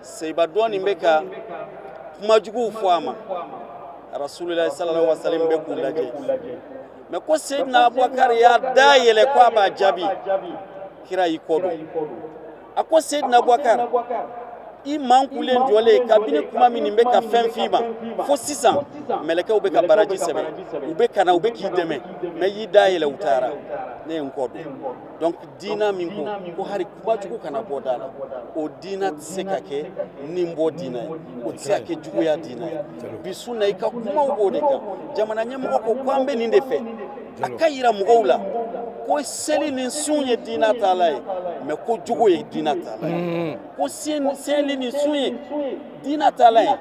Seyiba dɔ nin bɛ ka kuma juguw fɔ a ma, rasulilayi sallallahu alaihi wasallam bɛ k'u lajɛ. Mɛ ko Seyidina Abubakar y'a da yɛlɛ ko a b'a jaabi, kira y'i kɔ don. A ko Seyidina Abubakar, i mankulen jɔlen kabini kuma min nin bɛ ka fɛn f'i ma fo sisan, mɛlɛkɛw bɛ ka baraji sɛbɛn, u bɛ ka na, u bɛ k'i dɛmɛ, mɛ y'i da yɛlɛ, u taara, ne ye n kɔ don. Donc diina min ko ko hali kumajugu kana bɔ da la, o diina tɛ se ka kɛ nin bɔ diina ye, o tɛ se ka kɛ juguya diina ye. Bi su na, i ka kumaw b'o de kan. Jamana ɲɛmɔgɔ ko ko an bɛ nin de fɛ, a ka yira mɔgɔw la ko seli ni sun ye diina taala ye, mɛ ko jogo ye diina taala ye, ko seli ni sun ye diina taala ye,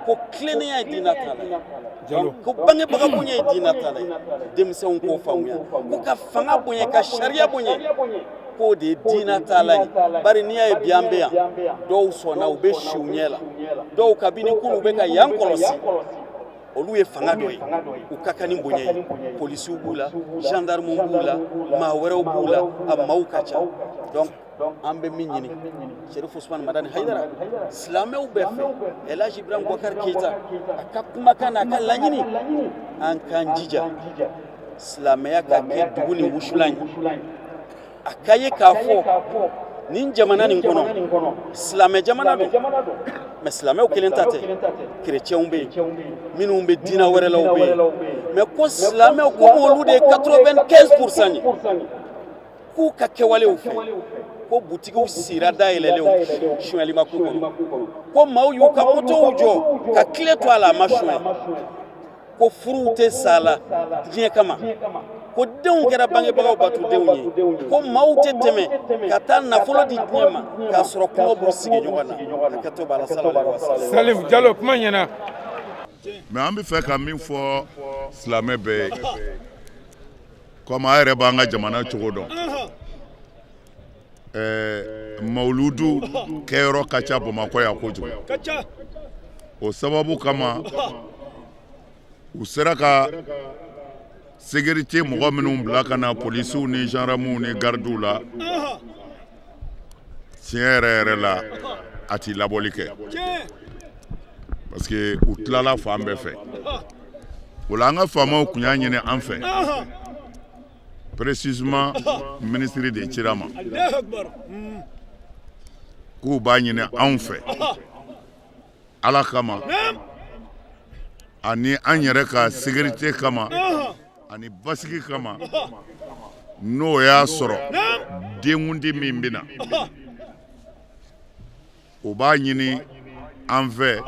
ko tilennenya ye diina taala ye, ko bangebaga bonya ye diina taala ye. Denmisɛnw k'o faamuya ko ka fanga bonya, ka sariya bonya, k'o de ye diina taala ye. Bari n'i y'a ye bi an bɛ yan, dɔw sɔnna, u bɛ siw ɲɛ la, dɔw kabini kunu u bɛ ka yan kɔlɔsi, olu ye fanga dɔ ye, u ka kan ni bonya ye. Polisiw b'u la, gendarmew b'u la, maa wɛrɛw b'u la, a maaw ka ca. Donc an bɛ min ɲini Sherifu Usumani Madani Hayidara, silamɛw bɛɛ fɛ, Elhaji Ibrahim Boubacar Keita, a ka kumakan n'a ka laɲini, an k'an jija silamɛya ka kɛ dugu ni wusulan ye, a ka ye k'a fɔ nin jamana nin kɔnɔ, silamɛ jamana don. Mais silamɛw kelen ta tɛ, kerecɛnw bɛ yen, minnu bɛ diinɛ wɛrɛlaw bɛ yen, mais ko silamɛw komi olu de ye 95% ye, k'u ka kɛwalew fɛ, ko butigiw sira dayɛlɛlenw sonyali ma k'u kɔnɔ, ko maaw y'u ka motow jɔ ka tile to a la, a ma sonya, ko furuw tɛ sa la diɲɛ kama, ko denw kɛra bangebagaw batudenw ye, ko maaw tɛ tɛmɛ ka taa nafolo di diɲɛ ma k'a sɔrɔ kɔngɔ b'u sigi ɲɔgɔn na. Hakɛto b'a la, sallallahu alaihi wasallam. Salim Jalo, kuma ɲɛna. Mais an bɛ fɛ ka min fɔ silamɛ bɛɛ ye, komi a yɛrɛ b'an ka jamana cogo dɔn, mawuludu kɛyɔrɔ ka ca Bamakɔ yan kojugu. O sababu kama, u sera ka sécurité mɔgɔ minnu bila ka na, polisiw ni gendarmew ni gardiw la, tiɲɛ yɛrɛ yɛrɛ la, a ti labɔli kɛ, parce que u tilala fan bɛɛ fɛ. O la, an ka faamaw tun y'a ɲini an fɛ, précisément ministre de cira ma, k'u b'a ɲini anw fɛ Ala kama ani an yɛrɛ ka sécurité kama ani basigi kama, n'o y'a sɔrɔ denkundi min bɛ na, o b'a ɲini an fɛ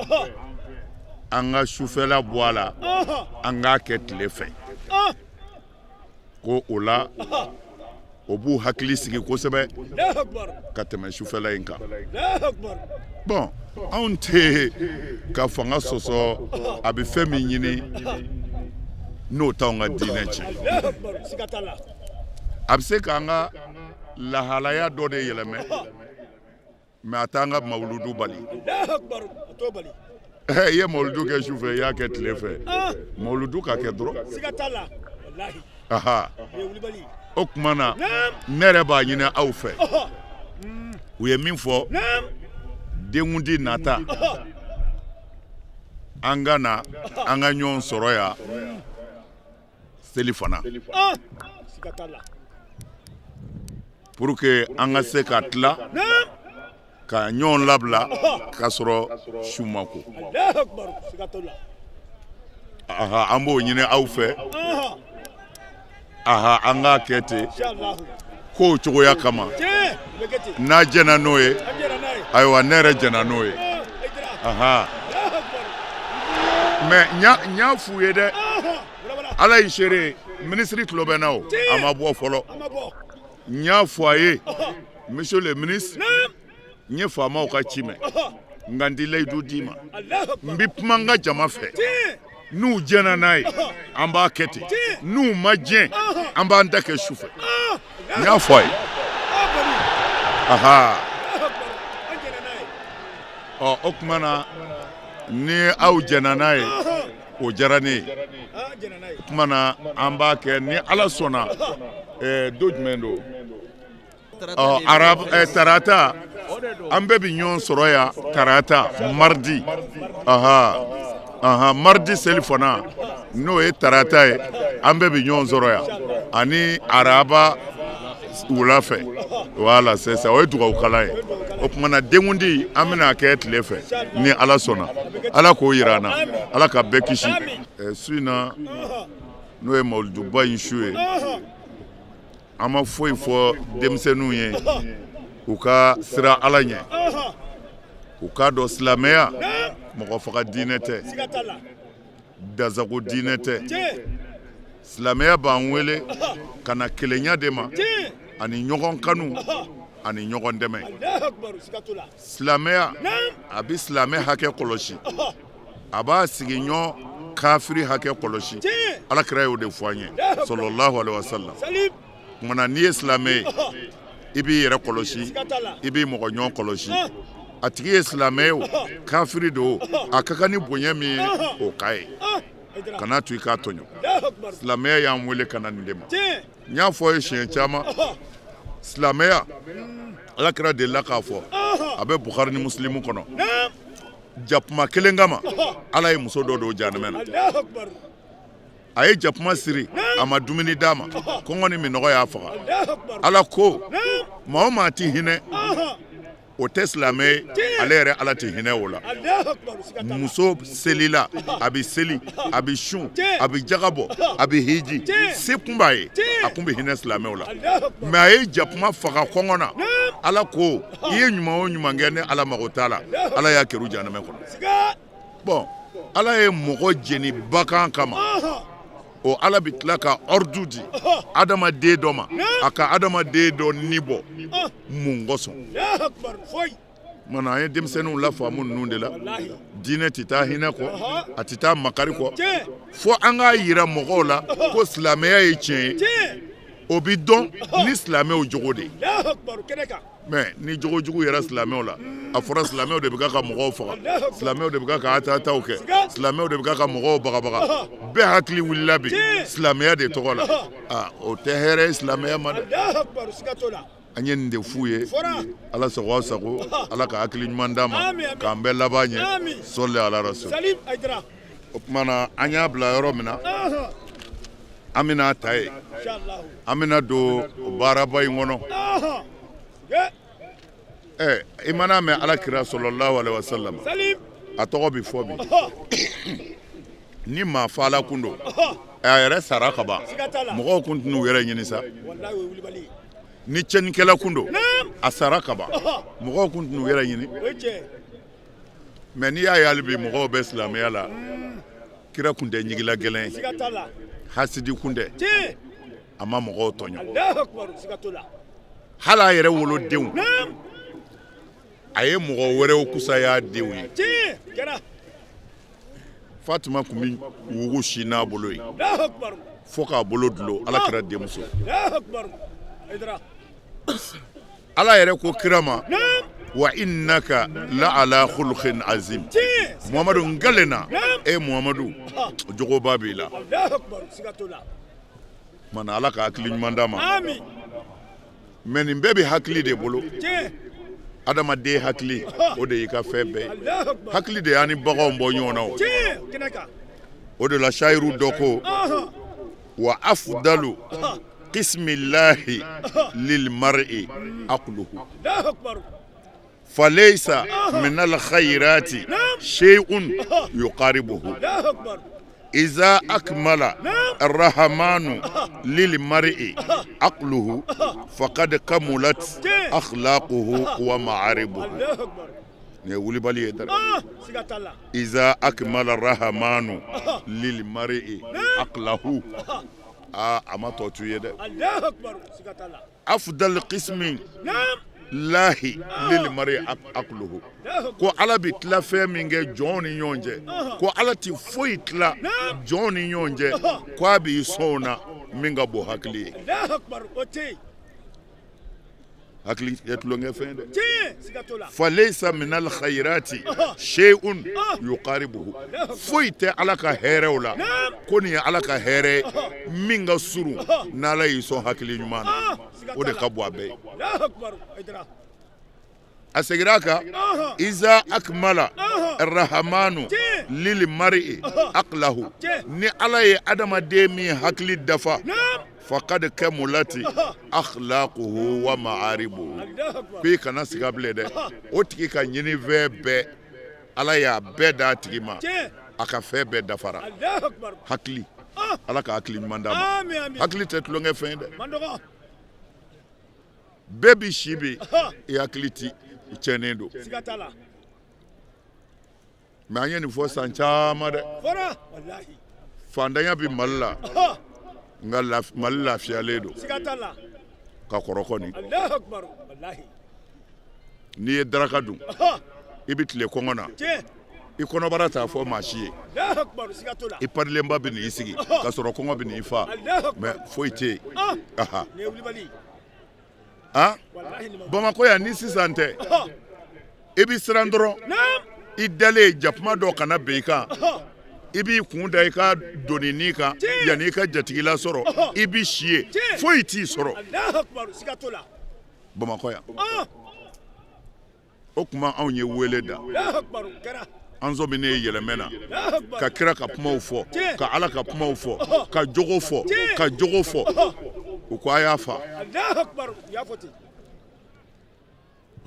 an ka sufɛla bɔ a la, an k'a kɛ tile fɛ, ko o la o b'u hakili sigi kosɛbɛ ka tɛmɛ sufɛla in kan. Bon, anw tɛ ka fanga sɔsɔ, a bɛ fɛn min ɲini n'o t'anw ka diinɛ tiɲɛ, a bɛ se k'an ka lahalaya dɔ de yɛlɛmɛ, mais a t'an ka mawuludu bali. I ye mawuludu kɛ su fɛ, i y'a kɛ tile fɛ, mawuludu ka kɛ dɔrɔn. Aha, o tuma na ne yɛrɛ b'a ɲini aw fɛ, u ye min fɔ, denkundi nata, an ka na an ka ɲɔgɔn sɔrɔ yan seli fana, pour que an ka se ka tila ka ɲɔgɔn labila k'a sɔrɔ su ma ko. Aha, an b'o ɲini aw fɛ. Aha, an k'a kɛ ten kow cogoya kama. N'a jɛnna n'o ye, ayiwa, ne yɛrɛ jɛnna n'o ye. Aha, mais n y'a f'u ye dɛ, Ala ye seere, minisiri tulo bɛ n na, o a ma bɔ fɔlɔ. N y'a fɔ a ye: monsieur le ministre, n ye faamaw ka ci mɛn, nka n tɛ layidu d'i ma, n bɛ kuma n ka jama fɛ. N'u jɛnna n'a ye, an b'a kɛ ten, n'u ma jɛn, an b'an ta kɛ su fɛ. N y'a fɔ a ye. Aha, ɔ, o tuma na ni aw jɛnna n'a ye, o diyara ne ye. O tuma na an b'a kɛ ni Ala sɔnna. Don jumɛn don? Ɔ, arab tarata, an bɛɛ bɛ ɲɔgɔn sɔrɔ yan tarata, mardi. Aha aha, mardi seli fana, n'o ye tarata ye, an bɛɛ bɛ ɲɔgɔn sɔrɔ yan ani araba wula fɛ. Voilà, c'est ça, o ye dugawu kalan ye. O tuma na denkundi, an bɛna kɛ tile fɛ ni Ala sɔnna. Ala k'o yira an na, Ala ka bɛɛ kisi. Su in na, n'o ye mawuluduba in su ye, an ma foyi fɔ denmisɛnninw ye u ka siran Ala ɲɛ, u k'a dɔn silamɛya mɔgɔ faga diinɛ tɛ, dansago diinɛ tɛ. Silamɛya b'an wele ka na kelenya de ma, ani ɲɔgɔn kanu, ani ɲɔgɔn dɛmɛ. Silamɛya a bɛ silamɛ hakɛ kɔlɔsi, a b'a sigiɲɔgɔn kafiri hakɛ kɔlɔsi. Ala kira y'o de fɔ an ye, sallallahu alaihi wasallam. Kumana n'i ye silamɛ ye, i b'i yɛrɛ kɔlɔsi, i b'i mɔgɔ ɲɔgɔn kɔlɔsi. A tigi ye silamɛ ye o, kafiri don o, a ka kan ni bonya min ye, o k'a ye, kana to i k'a tɔɲɔ. Silamɛya y'an wele ka na nin de ma. N y'a fɔ ye siɲɛ caman, silamɛya, Ala kira delila k'a fɔ, a bɛ Bukhari ni Musilimu kɔnɔ, jakuma kelen kama Ala ye muso dɔ don jahanamɛ na. A ye jakuma siri, a ma dumuni d'a ma, kɔngɔ ni minnɔgɔ y'a faga. Ala ko maa o maa ti hinɛ O tɛ silamɛ ye, ale yɛrɛ Ala tɛ hinɛ o la. Muso selila, a bɛ seli, a bɛ sun, a bɛ jaga bɔ, a bɛ hiji, se kun b'a ye, a kun bɛ hinɛ silamɛw la. Mais a ye jakuma faga kɔngɔ na, Ala ko i ye ɲuman o ɲuman kɛ, ne Ala mago t'a la. Ala y'a kɛrun jahanama kɔnɔ. Bon, Ala ye mɔgɔ jeni bagan kama, o Ala bɛ tila ka ordre di adamaden dɔ ma, a ka adamaden dɔ ni bɔ mun kosɔn? Mana an ye denmisɛnninw lafaamu ninnu de la. Diinɛ tɛ taa hinɛ kɔ, a tɛ taa makari kɔ. Fo an k'a yira mɔgɔw la ko silamɛya ye tiɲɛ ye. O bɛ dɔn ni silamɛw jogo de ye. Mais ni jogo jugu yɛrɛ silamɛw la, a fɔra silamɛw de bɛ ka mɔgɔw faga, silamɛw de bɛ ka attentatw kɛ, silamɛw de bɛ ka mɔgɔw bagabaga, bɛɛ hakili wulila bi silamɛya de tɔgɔ la. Aa, o tɛ hɛrɛ ye silamɛya ma dɛ. An ye nin de f'u ye. Ala sago aw sago, Ala ka hakili ɲuman d'an ma k'an bɛɛ laban ɲɛ. Sɔli ala rasul. O tuma na, an y'a bila yɔrɔ min na, an bɛna ta yen, an bɛna don baaraba in kɔnɔ. Ɛ, i mana mɛn Ala kira sɔlɔlahu alaihi wasallam, a tɔgɔ bɛ fɔ bi. Ni maa faala kun don, a yɛrɛ sara ka ban, mɔgɔw kun tɛn'u yɛrɛ ɲini sa. Ni tiɲɛnikɛla kun don, a sara ka ban, mɔgɔw kun tɛn'u yɛrɛ ɲini. Mais n'i y'a ye hali bi mɔgɔw bɛ silamɛya la, kira kun tɛ ɲigila gɛlɛn ye, hasidi kun tɛ, a ma mɔgɔw tɔɲɔ. Hali a yɛrɛ wolodenw, a ye mɔgɔ wɛrɛw kusaya denw ye. Fatima tun bɛ wugu sin n'a bolo ye fo k'a bolo dulon, Ala kira denmuso. Ala yɛrɛ ko kira ma: wa innaka la ala khuluqin azim. Muhamadu, n kalenna e Muhamadu, jogoba b'i la. Mana Ala ka hakili ɲuman d'a ma. Mais nin bɛɛ bɛ hakili de bolo. Adamaden hakili, o de y'i ka fɛn bɛɛ ye. Hakili de y'an ni baganw bɔ ɲɔgɔn na. O o de la, sayiru dɔ ko: wa afdalu qismillahi lil mar'i aqluhu falaysa min al khayrati shay'un yuqaribuhu iza akmala arrahmanu lil mar'i aqluhu faqad kamulat akhlaquhu wa ma'aribuhu. Nin ye wulibali ye dɛ. Iza akmala arrahmanu lil mar'i aqlahu, aa, a ma tɔ tu ye dɛ. Afdal qismi lahi lil mar'i aqluhu, ko Ala bɛ tila fɛn min kɛ jɔnw ni ɲɔgɔn cɛ, ko Ala tɛ foyi tila jɔnw ni ɲɔgɔn cɛ ko a b'i sɔn o na min ka bon hakili ye. Hakili tɛ tulonkɛ fɛn dɛ. Falaysa minal khayrati shay'un yuqaribuhu, foyi tɛ Ala ka hɛrɛw la ko nin ye Ala ka hɛrɛ ye min ka surun n'Ala y'i sɔn hakili ɲuman na, o de ka bon a bɛɛ ye. A seginna a kan: iza akmala rahamanu lil mar'i aqlahu, ni Ala ye adamaden min hakili dafa, faqad kamulati akhlaquhu wa ma'aribuhu. Ko i kana siga bilen dɛ, o tigi ka ɲinifɛn bɛɛ, Ala y'a bɛɛ d'a tigi ma, a ka fɛn bɛɛ dafara. Hakili, Ala ka hakili ɲuman d'a ma. Hakili tɛ tulonkɛ fɛn ye dɛ. Bɛɛ bi si bi, i hakili ti tiɲɛnen don. Mais an ye nin fɔ san caman dɛ. Fantanya bɛ Mali la, nka Mali lafiyalen don ka kɔrɔ kɔni. N'i ye daraka dun, i bɛ tile kɔngɔ na, i kɔnɔbara t'a fɔ maa si ye. I parilenba bɛ n'i sigi ka sɔrɔ kɔngɔ bɛ n'i fa, mais foyi tɛ yen. Han, Bamakɔ yan ni sisan tɛ, i bɛ siran dɔrɔn i dalen jakuma dɔ kana bin i kan. I b'i kun da i ka doninin kan yanni i ka jatigila sɔrɔ, i bɛ si yen, foyi t'i sɔrɔ Bamakɔ yan. O tuma anw ye wele da, an sɔminen yɛlɛmɛ na ka kira ka kumaw fɔ, ka Ala ka kumaw fɔ, ka jogo fɔ, ka jogo fɔ. U ko a y'a fa.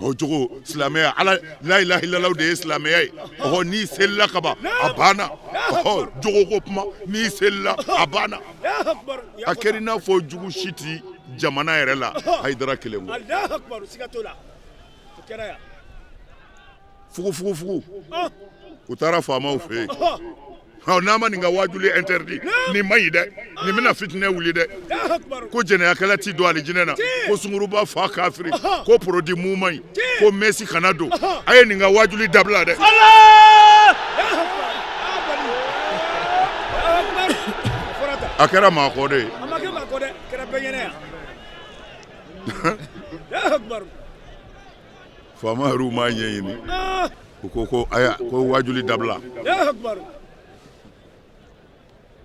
O jogo silamɛya, ala la ilaha illallah de ye silamɛya ye. Ɔhɔ, n'i selila ka ban, a banna. Ɔhɔ, jogo ko kuma, n'i selila, a banna. A kɛra i n'a fɔ jugu si ti jamana yɛrɛ la Hayidara kelen kɔ. Fugufugufugu, u taara faamaw fɛ yen. N'a ma nin ka waajuli interdit, nin man ɲi dɛ, nin bɛna fitinɛ wuli dɛ, ko jɛnɛyakɛla ti don alijinɛ na, ko sunguruba fa kafiri, ko produit mu man ɲi, ko mɛsi kana don, a ye nin ka waajuli dabila dɛ. A kɛra maa kɔ de ye. Faama yɛrɛw m'a ɲɛɲini, u ko ko aya, ko waajuli dabila.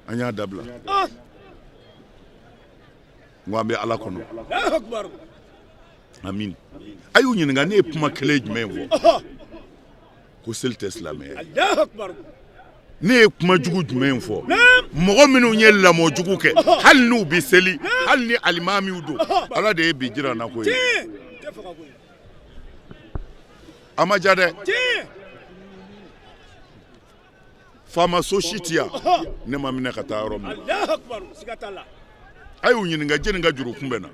An y'a dabila. N ko an bɛ Ala kɔnɔ. Amin. A y'u ɲininka, ne ye kuma kelen jumɛn fɔ? Ko seli tɛ silamɛya ye. Ne ye kuma jugu jumɛn fɔ? Mɔgɔ minnu ye lamɔ jugu kɛ, hali n'u bɛ seli, hali ni alimamiw don, Ala de ye bi jira n na ko ye. A ma ja dɛ. Faama so si ti yan ne ma minɛ ka taa yɔrɔ min. A y'u ɲininka, jɛni ka juru kun bɛ na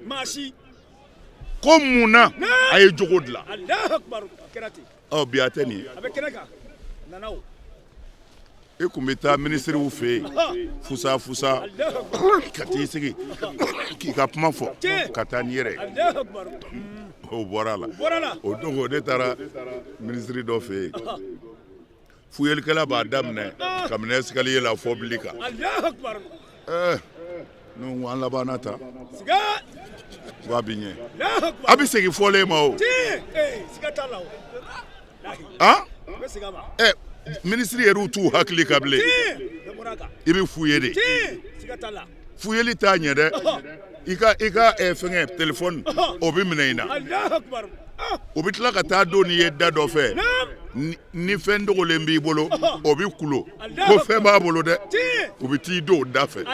ko mun na a ye jogo dilan? Ɔ, bi a tɛ nin ye. E kun bɛ taa minisiriw fɛ yen fusa fusa ka t'i sigi k'i ka kuma fɔ ka taa n'i yɛrɛ ye. O bɔra a la. O don ne taara minisiri dɔ fɛ yen, fuyelikɛla b'a daminɛ kabini escalier la fɔ bili kan. Ɛɛ, ne ko an labanna tan, ko a bɛ ɲɛ, a bɛ segin fɔlen ma o. Han, ɛ, minisiri yɛrɛw t'u hakili kan bilen, i bɛ f'u ye de. Fuyeli t'a ɲɛ dɛ. I ka fɛngɛ telefɔni, o bɛ minɛ i na, o bɛ tila ka taa don n'i ye da dɔ fɛ, ni fɛn dogolen b'i bolo, o bɛ kulo ko fɛn b'a bolo dɛ, u bɛ t'i don o da fɛ.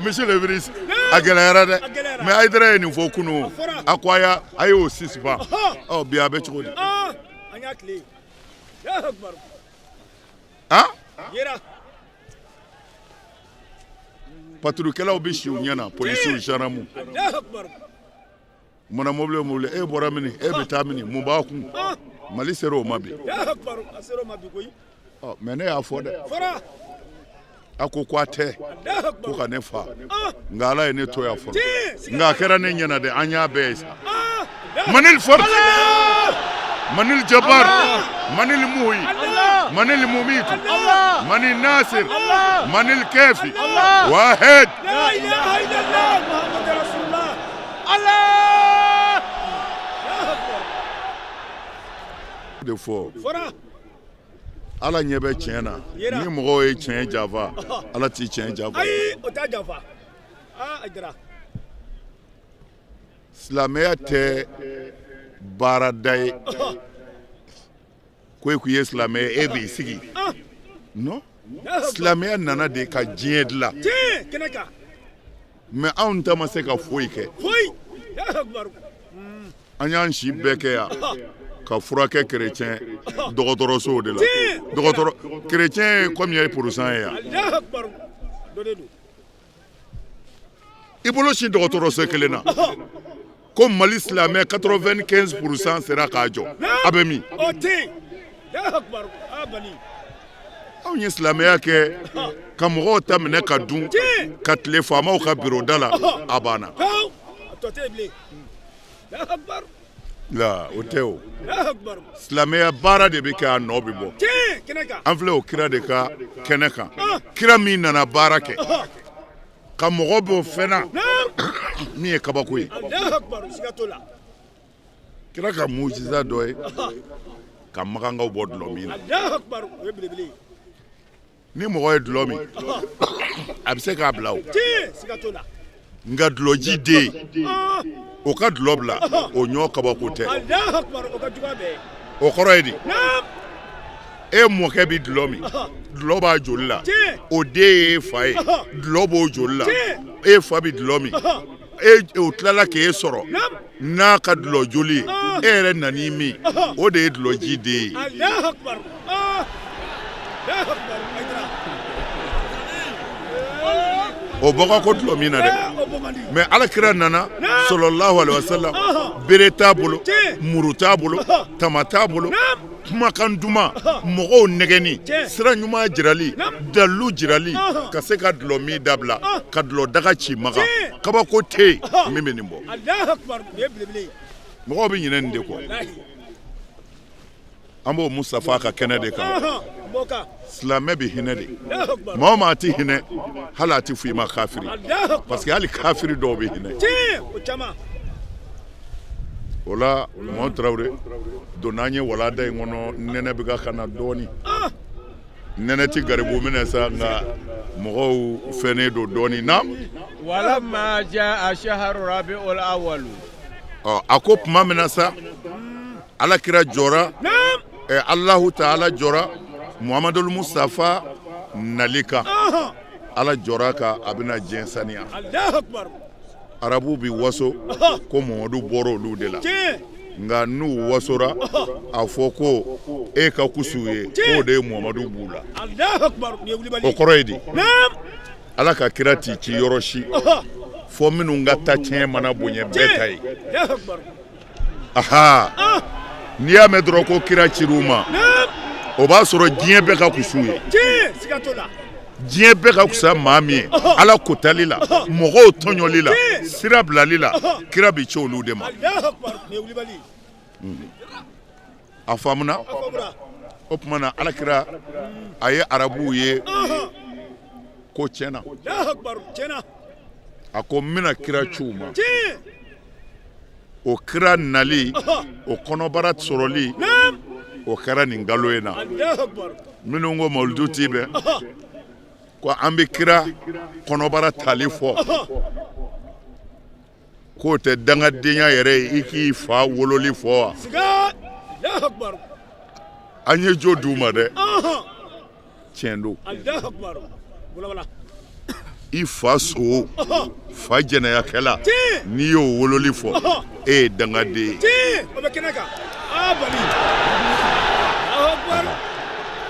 Monsieur le ministre, a gɛlɛyara dɛ, mais Hayidara ye nin fɔ kunun, a ko a y'o suspend. Ɔ, bi a bɛ cogo di? Han, paturukɛlaw bɛ si u ɲɛ na, polisiw, gendarmew mana mobili o mobili, e bɔra mini, e bɛ taa mini, mun b'a kun? Mali sera o ma bi. Ɔ, mais ne y'a fɔ dɛ, a ko ko a tɛ ko ka ne fa, nka Ala ye ne to yan fɔlɔ, nka a kɛra ne ɲɛna dɛ, an y'a bɛɛ ye sa. Manil force, manil jabar, manil muhi, manil mumitu, manil nasir, manil kafi, wahid. La ilaha illallah Muhammad Rasulullah. Allah. De fɔ Ala ɲɛ bɛ tiɲɛ na, ni mɔgɔw ye tiɲɛ janfa, Ala t'i tiɲɛ janfa. Ayi, o t'a janfa. Ah, Aidara. Silamɛya tɛ baarada ye ko e k'i ye silamɛ ye, e b'i sigi. Non, silamɛya nana de ka diɲɛ dilan, mais anw ta ma se ka foyi kɛ. An y'an si bɛɛ kɛ yan ka furakɛ kerecɛn dɔgɔtɔrɔsow de la. Dɔgɔtɔrɔ kerecɛn ye combien pourcent ye yan? I bolo sin dɔgɔtɔrɔso kelen na ko Mali silamɛ 95% sera k'a jɔ, a bɛ min? Anw ye silamɛya kɛ ka mɔgɔw ta minɛ ka dun ka tile faamaw ka biro da la, a banna. La, o tɛ o. Silamɛya baara de bɛ kɛ, a nɔ bɛ bɔ. An filɛ o kira de ka kɛnɛ kan, kira min nana baara kɛ ka mɔgɔ bɔ fɛn na min ye kabako ye. Kira ka mujiza dɔ ye ka makankaw bɔ dulɔ min na. Ni mɔgɔ ye dulɔ min, a bɛ se k'a bila o, nka dulɔji den, o ka dulɔ bila, o ɲɔ kabako tɛ. O kɔrɔ ye di? E mɔkɛ bɛ dulɔ min, dulɔ b'a joli la, o den ye e fa ye, dulɔ b'o joli la, e fa bɛ dulɔ min. E o tilala k'e sɔrɔ n'a ka dulɔ joli ye, e yɛrɛ nan'i min, o de ye dulɔji den ye. O bɔka ko dulɔ min na dɛ, mais ala kira nana sɔlɔlahu alayhi wa sallam, bere t'a bolo, muru t'a bolo, tama t'a bolo, kumakan duman, mɔgɔw nɛgɛnni, sira ɲuman jirali, dalilu jirali, ka se ka dulɔ min dabila, ka dulɔ daga ci Makan. Kabako tɛ yen min bɛ nin bɔ. Mɔgɔw bɛ ɲinɛ nin de kɔ. An b'o Mustafa ka kɛnɛ de kan. Silamɛ bɛ hinɛ de. Maa o maa tɛ hinɛ, hali a tɛ fɔ i ma kafiri, parce que hali kafiri dɔw bɛ hinɛ. O la Mɔn Tarawele donna an ye walanda in kɔnɔ, nɛnɛ bɛ ka na dɔɔnin. Nɛnɛ tɛ garibu minɛ sa, nka mɔgɔw fɛnnen don dɔɔnin na. Walamma jaa shahru rabiul awwal. Ɔ, a ko tuma min na sa ala kira jɔra, Alahu taala jɔra Muhamadul Mustafa nali kan. Ala jɔra kan, a bɛna diɲɛ saniya. Arabuw bɛ waso ko Muhamadu bɔra olu de la, nka n'u wasora a fɔ ko e ka kusu ye, k'o de ye Muhamadu b'u la. O kɔrɔ ye di? Ala ka kira t'i ci yɔrɔ si fɔ minnu ka ta tiɲɛ mana bonya bɛɛ ta ye. Aha, n'i y'a mɛn dɔrɔn ko kira cir'u ma, o b'a sɔrɔ diɲɛ bɛɛ ka kusu ye. Diɲɛ bɛɛ ka kusa maa min ye ala kotali la, mɔgɔw tɔɲɔli la, sira bilali la, kira bɛ ci olu de ma. A faamuna? O tuma na ala kira a ye arabuw ye ko tiɲɛna, a ko n bɛna kira ci u ma. O kira nali, o kɔnɔbara sɔrɔli, o kɛra nin kalo in na. Minnu ko mawuludu ti bɛn ko an bɛ kira kɔnɔbara tali fɔ, k'o tɛ dangadenya yɛrɛ ye i k'i fa wololi fɔ wa? An ye jo d'u ma dɛ, tiɲɛ don. I fa so fa jɛnɛyakɛla, n'i y'o wololi fɔ, e ye dangaden ye.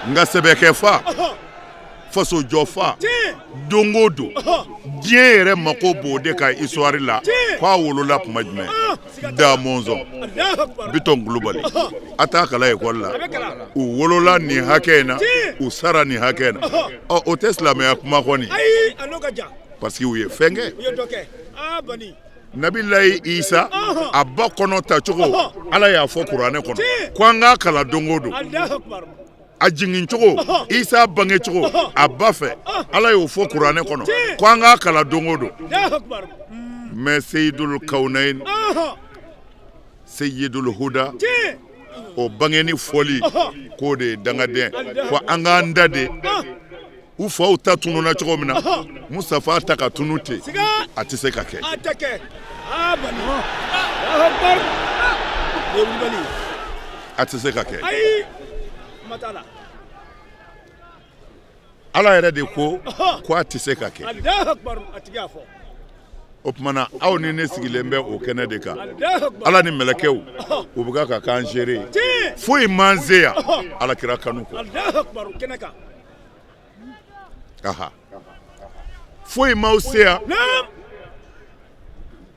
Nka sɛbɛkɛ fa, faso jɔ fa, don o don diɲɛ yɛrɛ mako b'o de ka histoire la, k'a wolola tuma jumɛn? Da Mɔnzɔn, Bitɔn Kulubali, a t'a kalan ekɔli la, u wolola nin hakɛ in na, u sara nin hakɛ in na. Ɔ, o tɛ silamɛya kuma kɔni, parce que u ye fɛn kɛ. Nabilayi Isa a ba kɔnɔ tacogo, Ala y'a fɔ kuranɛ kɔnɔ ko an k'a kalan don o don. A jigin cogo, Isa bange cogo a ba fɛ, Ala y'o fɔ kuranɛ kɔnɔ ko an k'a kalan don o don. Mais Seyidul Kawunayin, Seyidul Huda, o bangeni fɔli k'o de ye dangaden, ko an k'an da de u faw ta tununna cogo min na, Mustafa ta ka tunu ten, a tɛ se ka kɛ. A tɛ se ka kɛ. Ala yɛrɛ de ko ko a tɛ se ka kɛ. O tuma na aw ni ne sigilen bɛ o kɛnɛ de kan. Ala ni mɛlɛkɛw u bɛ ka k'an seere ye. Foyi m'an se yan ala kira kanu kɔ. Aha, foyi m'aw se yan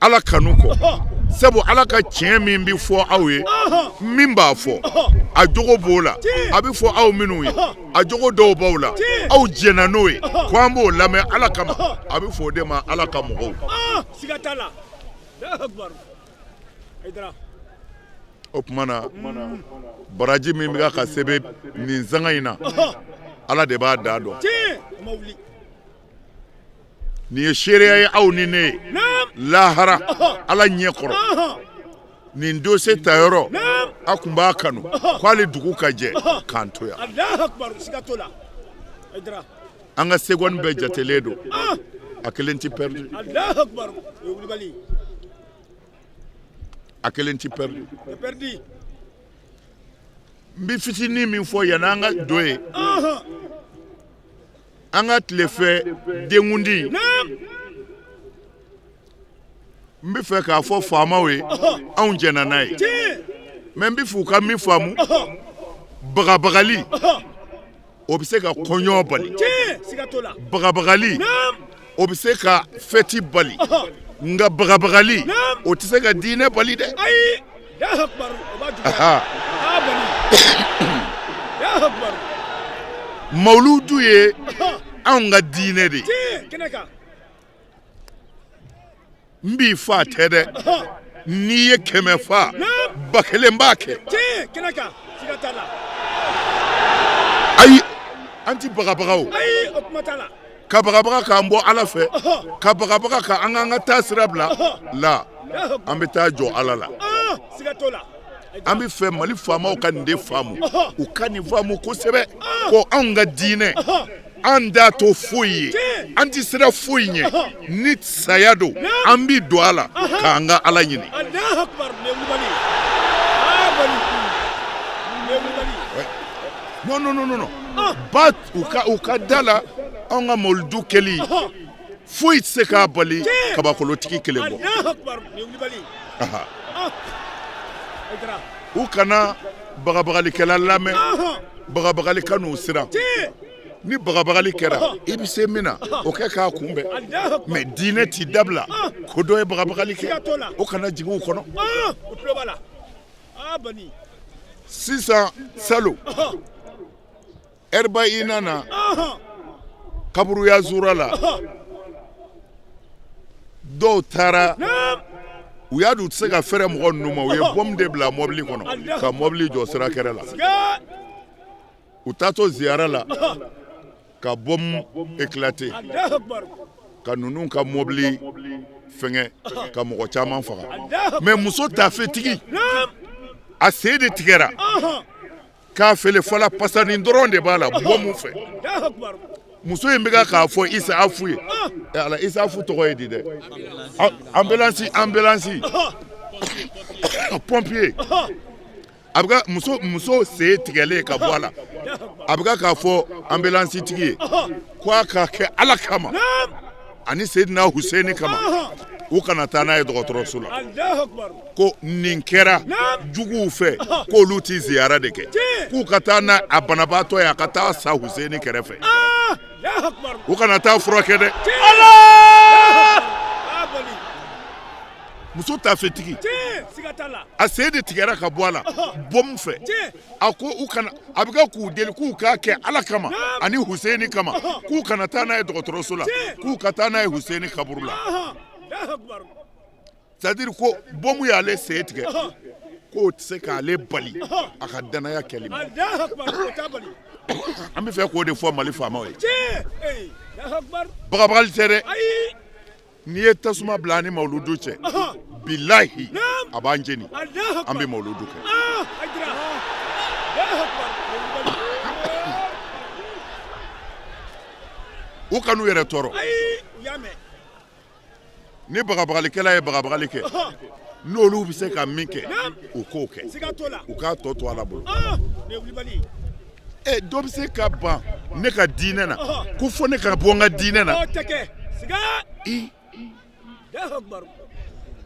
ala kanu kɔ, sabu ala ka tiɲɛ min bɛ fɔ aw ye, min b'a fɔ a jogo b'o la, a bɛ fɔ aw minnu ye, a jogo dɔw b'aw la, aw jɛnna n'o ye ko an b'o lamɛn ala kama, a bɛ fɔ o de ma ala ka mɔgɔw. O tuma na baraji min bɛ ka sɛbɛn nin sanga in na, ala de b'a da dɔn. Nin ye seereya ye aw ni ne ye lahara ala ɲɛ kɔrɔ. Nin dossier ta yɔrɔ, a tun b'a kanu ko hali dugu ka jɛ k'an to yan. An ka seconde bɛɛ jatelen don, a kelen tɛ perdu, a kelen tɛ perdu. N bɛ fitinin min fɔ yanni an ka don yen, an ka tilefɛ denkundi, N bɛ fɛ k'a fɔ faamaw ye, anw jɛnna n'a ye, mais n bɛ fɛ u ka min faamu, bagabagali, o bɛ se ka kɔɲɔ bali, bagabagali, o bɛ se ka fɛti bali, nka bagabagali, o tɛ se ka diinɛ bali dɛ. Ayi. Mawuludu ye anw ka diinɛ de ye. N b'i fa tɛ dɛ, n'i ye 100 fa, 1000 b'a kɛ. Ayi, an ti bagabaga o ka bagabaga k'an bɔ Ala fɛ, ka bagabaga ka an k'an ka taa sira bila la, an bɛ taa jɔ Ala la. An bɛ fɛ Mali faamaw ka nin de faamu, u ka nin faamu kosɛbɛ, ko anw ka diinɛ, an t'a to foyi ye, an tɛ siran foyi ɲɛ, ni saya don, an bi don a la k'an ka Ala ɲini. Non, non, non, non, ba u ka da la, anw ka mawuludu kɛli, foyi tɛ se k'a bali kabakolotigi kelen bɔ. U kana bagabagalikɛla lamɛn, bagabagali kan'u siran. Ni bagabagali kɛra, i bɛ se min na, o kɛ k'a kunbɛn, mais diinɛ t'i dabila ko dɔ ye bagabagali kɛ, o kana jigin u kɔnɔ. Sisan salon ɛribayina na, kaburuya zura la, dɔw taara, u y'a dɔn u tɛ se ka fɛrɛ mɔgɔ ninnu ma, u ye bɔmu de bila mɔbili kɔnɔ ka mɔbili jɔ sira kɛrɛ la. U taatɔ ziyara la, ka bɔmu éclater ka ninnu ka mɔbili fɛngɛ, ka mɔgɔ caman faga. Mais muso tafetigi, a sen de tigɛra k'a fele fɔla, pasanin dɔrɔn de b'a la bɔmu fɛ. Muso in bɛ k'a fɔ Isaafu ye, ala, Isaafu tɔgɔ ye di dɛ, ambulance, ambulance, pompier. A bɛ muso sen tigɛlen ka bɔ a la, a bɛ k'a fɔ ambulance tigi ye ko a ka kɛ Ala kama ani Seydina Huseni kama, u kana taa n'a ye dɔgɔtɔrɔso la, ko nin kɛra juguw fɛ, k'olu tɛ ziyara de kɛ, k'u ka taa n'a a banabaatɔ ye, a ka taa sa Huseni kɛrɛfɛ, u kana taa furakɛ dɛ. Muso tafetigi, a sen de tigɛra ka bɔ a la bɔmu fɛ. A ko u kana, a bɛ k'u deli k'u k'a kɛ Ala kama ani Huseni kama, k'u kana taa n'a ye dɔgɔtɔrɔso la, k'u ka taa n'a ye Huseni kaburu la. C'est à dire ko bɔmu y'ale sen tigɛ, k'o tɛ se k'ale bali a ka danaya kɛli ma. An bɛ fɛ k'o de fɔ Mali faamaw ye. Bagabagali tɛ dɛ. N'i ye tasuma bila an ni mawuludu cɛ, bilahi a b'an jeni, an bɛ mawuludu kɛ. U kan'u yɛrɛ tɔɔrɔ. Ni bagabagalikɛla ye bagabagali kɛ, n'olu bɛ se ka min kɛ, u k'o kɛ, u k'a tɔ to Ala bolo. Ɛ, dɔ bɛ se ka ban ne ka diinɛ na ko fo ne ka bɔ n ka diinɛ na?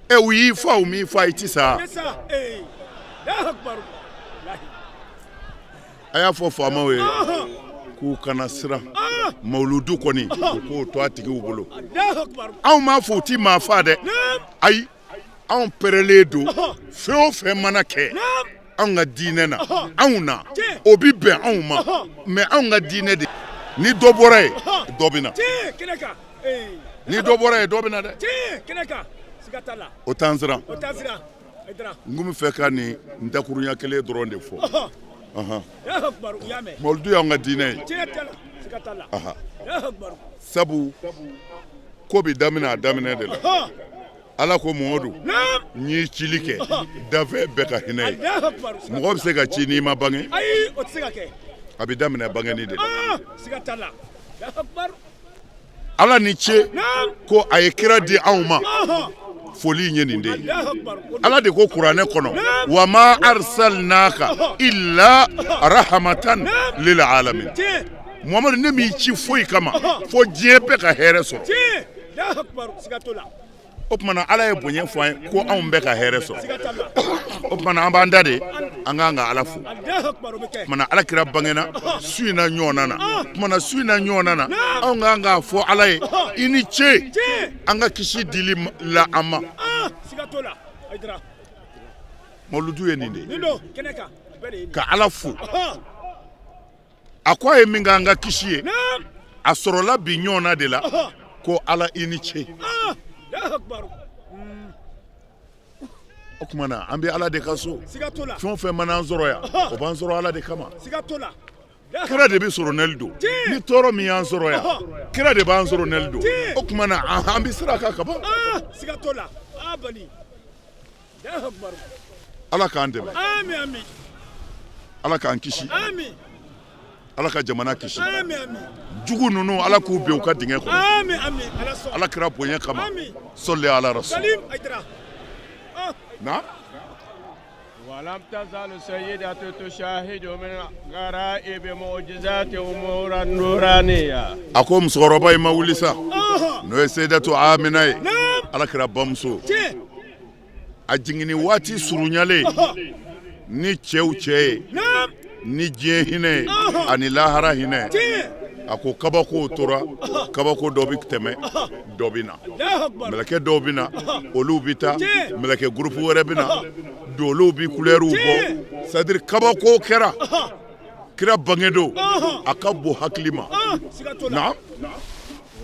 Ɛ, u y'i fa, u m'i fa, i ti sa. A y'a fɔ faamaw ye k'u kana siran, mawuludu kɔni, u k'o to a tigiw bolo. Anw m'a fɔ u ti maa fa dɛ, ayi, anw pɛrɛlen don, fɛn o fɛn mana kɛ anw ka diinɛ na, anw na o bi bɛn anw ma, mais anw ka diinɛ de, ni dɔ bɔra yen, dɔ bɛ na, ni dɔ bɔra yen, dɔ bɛ na dɛ, o t'an siran. N kun bɛ fɛ ka nin dakurunya kelen dɔrɔn de fɔ. Mawuludu y'anw ka diinɛ ye, sabu ko bɛ daminɛ a daminɛ de la. Ala ko Mamadu, n y'i cili kɛ dafɛn bɛɛ ka hinɛ ye. Mɔgɔ bɛ se ka ci n'i ma bange? A bɛ daminɛ bangeni de la. Ala ni ce ko a ye kira di anw ma, foli ye nin de ye. Ala de ko kuranɛ kɔnɔ, wa ma arsalnaka illa rahamatan lil alamin. Muhamadu, ne m'i ci foyi kama fo diɲɛ bɛɛ ka hɛrɛ sɔrɔ. O tuma na Ala ye bonya fɔ an ye ko anw bɛ ka hɛrɛ sɔrɔ. O tuma na an b'an da de, an k'an ka Ala fo. O tuma na Ala kira bangena su in na ɲɔgɔnna na. O tuma na su in na ɲɔgɔnna na, anw k'an k'a fɔ Ala ye i ni ce an ka kisi dili la an ma. Mawuludu ye nin de ye, ka Ala fo. A ko a ye min k'an ka kisi ye, a sɔrɔla bi ɲɔgɔnna de la ko Ala i ni ce. O tuma na an bɛ Ala de ka so. Fɛn o fɛn mana an sɔrɔ yan, o b'an sɔrɔ Ala de kama. Kira de bɛ sɔrɔ nɛli don. Ni tɔɔrɔ min y'an sɔrɔ yan, kira de b'an sɔrɔ nɛli don. O tuma na an bɛ sira kan ka ban. Ala k'an dɛmɛ, Ala k'an kisi, Ala ka jamana kisi. Jugu ninnu, Ala k'u bin u ka dingɛ kɔnɔ. Ala kira bonya kama, sɔli ala rasul. Na ولم تزل السيدة تشاهد من غرائب معجزات أمور النورانية. A ko musokɔrɔba in ma wuli sa, n'o ye Seyidatu Amina ye, Ala kira bamuso. A jiginni waati surunyalen ni cɛw cɛ ye, ni diɲɛ hinɛ ye ani lahara hinɛ. A ko kabakow tora, kabako dɔ bɛ tɛmɛ, dɔ bɛ na, mɛlɛkɛ dɔw bɛ na, olu bɛ taa, mɛlɛkɛ gurupu wɛrɛ bɛ na, dolow bɛ kulɛriw bɔ, c'est à dire kabako kɛra kira bange don, a ka bon hakili ma. Naam.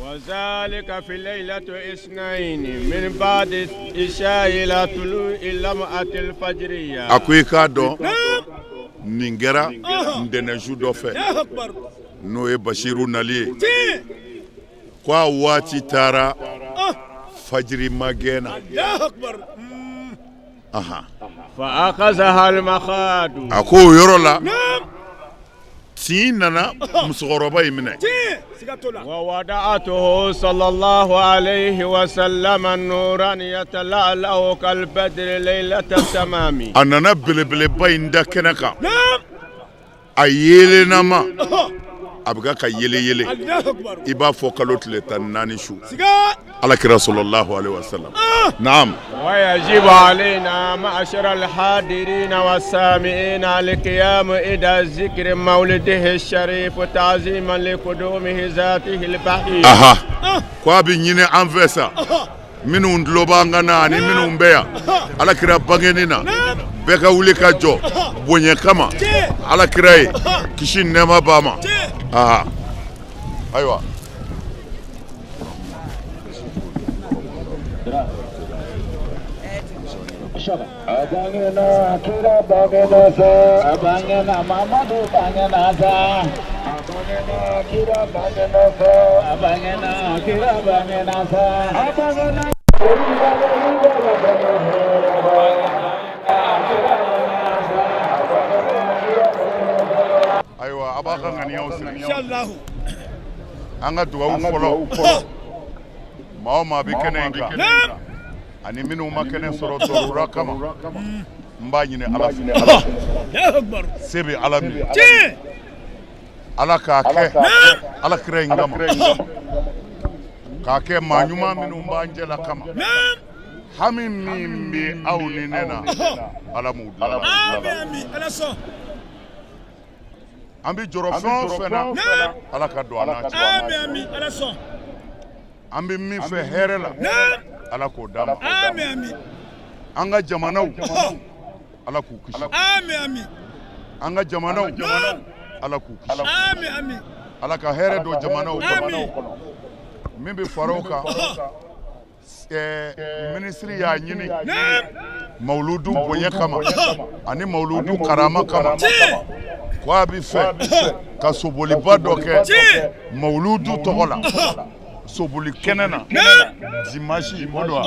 وذلك في ليلة اثنين من بعد عشاء إلى طلوع اللمعة الفجرية. A ko i k'a dɔn nin kɛra ntɛnɛnsu dɔ fɛ, n'o ye Basiru nali ye, ko a waati taara fajiri magɛn na. Ahan. فأخذها المخاض. A ko o yɔrɔ la, tin nana musokɔrɔba in minɛ. ووضعته صلى الله عليه وسلم نورا يتلألأ كالبدر ليلة التمام. A nana belebeleba in da kɛnɛ kan, a yeelennama, a bɛ ka yele yele i b'a fɔ kalo tile 14 su. Ala kira sallallahu alaihi wasallam. Naam. ويجب علينا معشر الحاضرين والسامعين القيام إلى ذكر مولده الشريف تعظيما لقدومه ذاته البهية. Aha, ko a bɛ ɲini an fɛ sa, minnu tulo b'an kan na ani minnu bɛ yan, Ala kira bangeni na, bɛɛ ka wuli ka jɔ bonya kama Ala kira ye, kisi ni nɛɛma b'a ma. Aha, ayiwa. A bangena kira bangena sa, a bangena Mamadu bangena sa, a bangena kira bangena sa, a bangena kira bangena sa, a bangena. Ayiwa, a b'a ka ŋaniyaw siri. Inshallah. An ka dugawu fɔlɔ, maa o maa bɛ kɛnɛ in kan ani minnu ma kɛnɛ sɔrɔ dɔrɔra kama, n b'a ɲini Ala fɛ, se bɛ Ala min, Ala k'a kɛ Ala kira in kama, k'a kɛ maa ɲuman minnu b'an cɛ la kama. Hami min bɛ aw ni ne na, Ala m'u dilan. An bɛ jɔrɔ fɛn o fɛn na, Ala ka don an n'a cɛ. An bɛ min fɛ hɛrɛ la, Ala k'o d'an ma. An ka jamanaw, Ala k'u kisi. An ka jamanaw, Ala k'u kisi. Ala ka hɛrɛ don jamanaw kɔnɔ. Min bɛ fara o kan, minisiri y'a ɲini mawuludu bonya kama ani mawuludu karama kama, ko a bɛ fɛ ka soboliba dɔ kɛ mawuludu tɔgɔ la, soboli kɛnɛ na dimanche o don wa,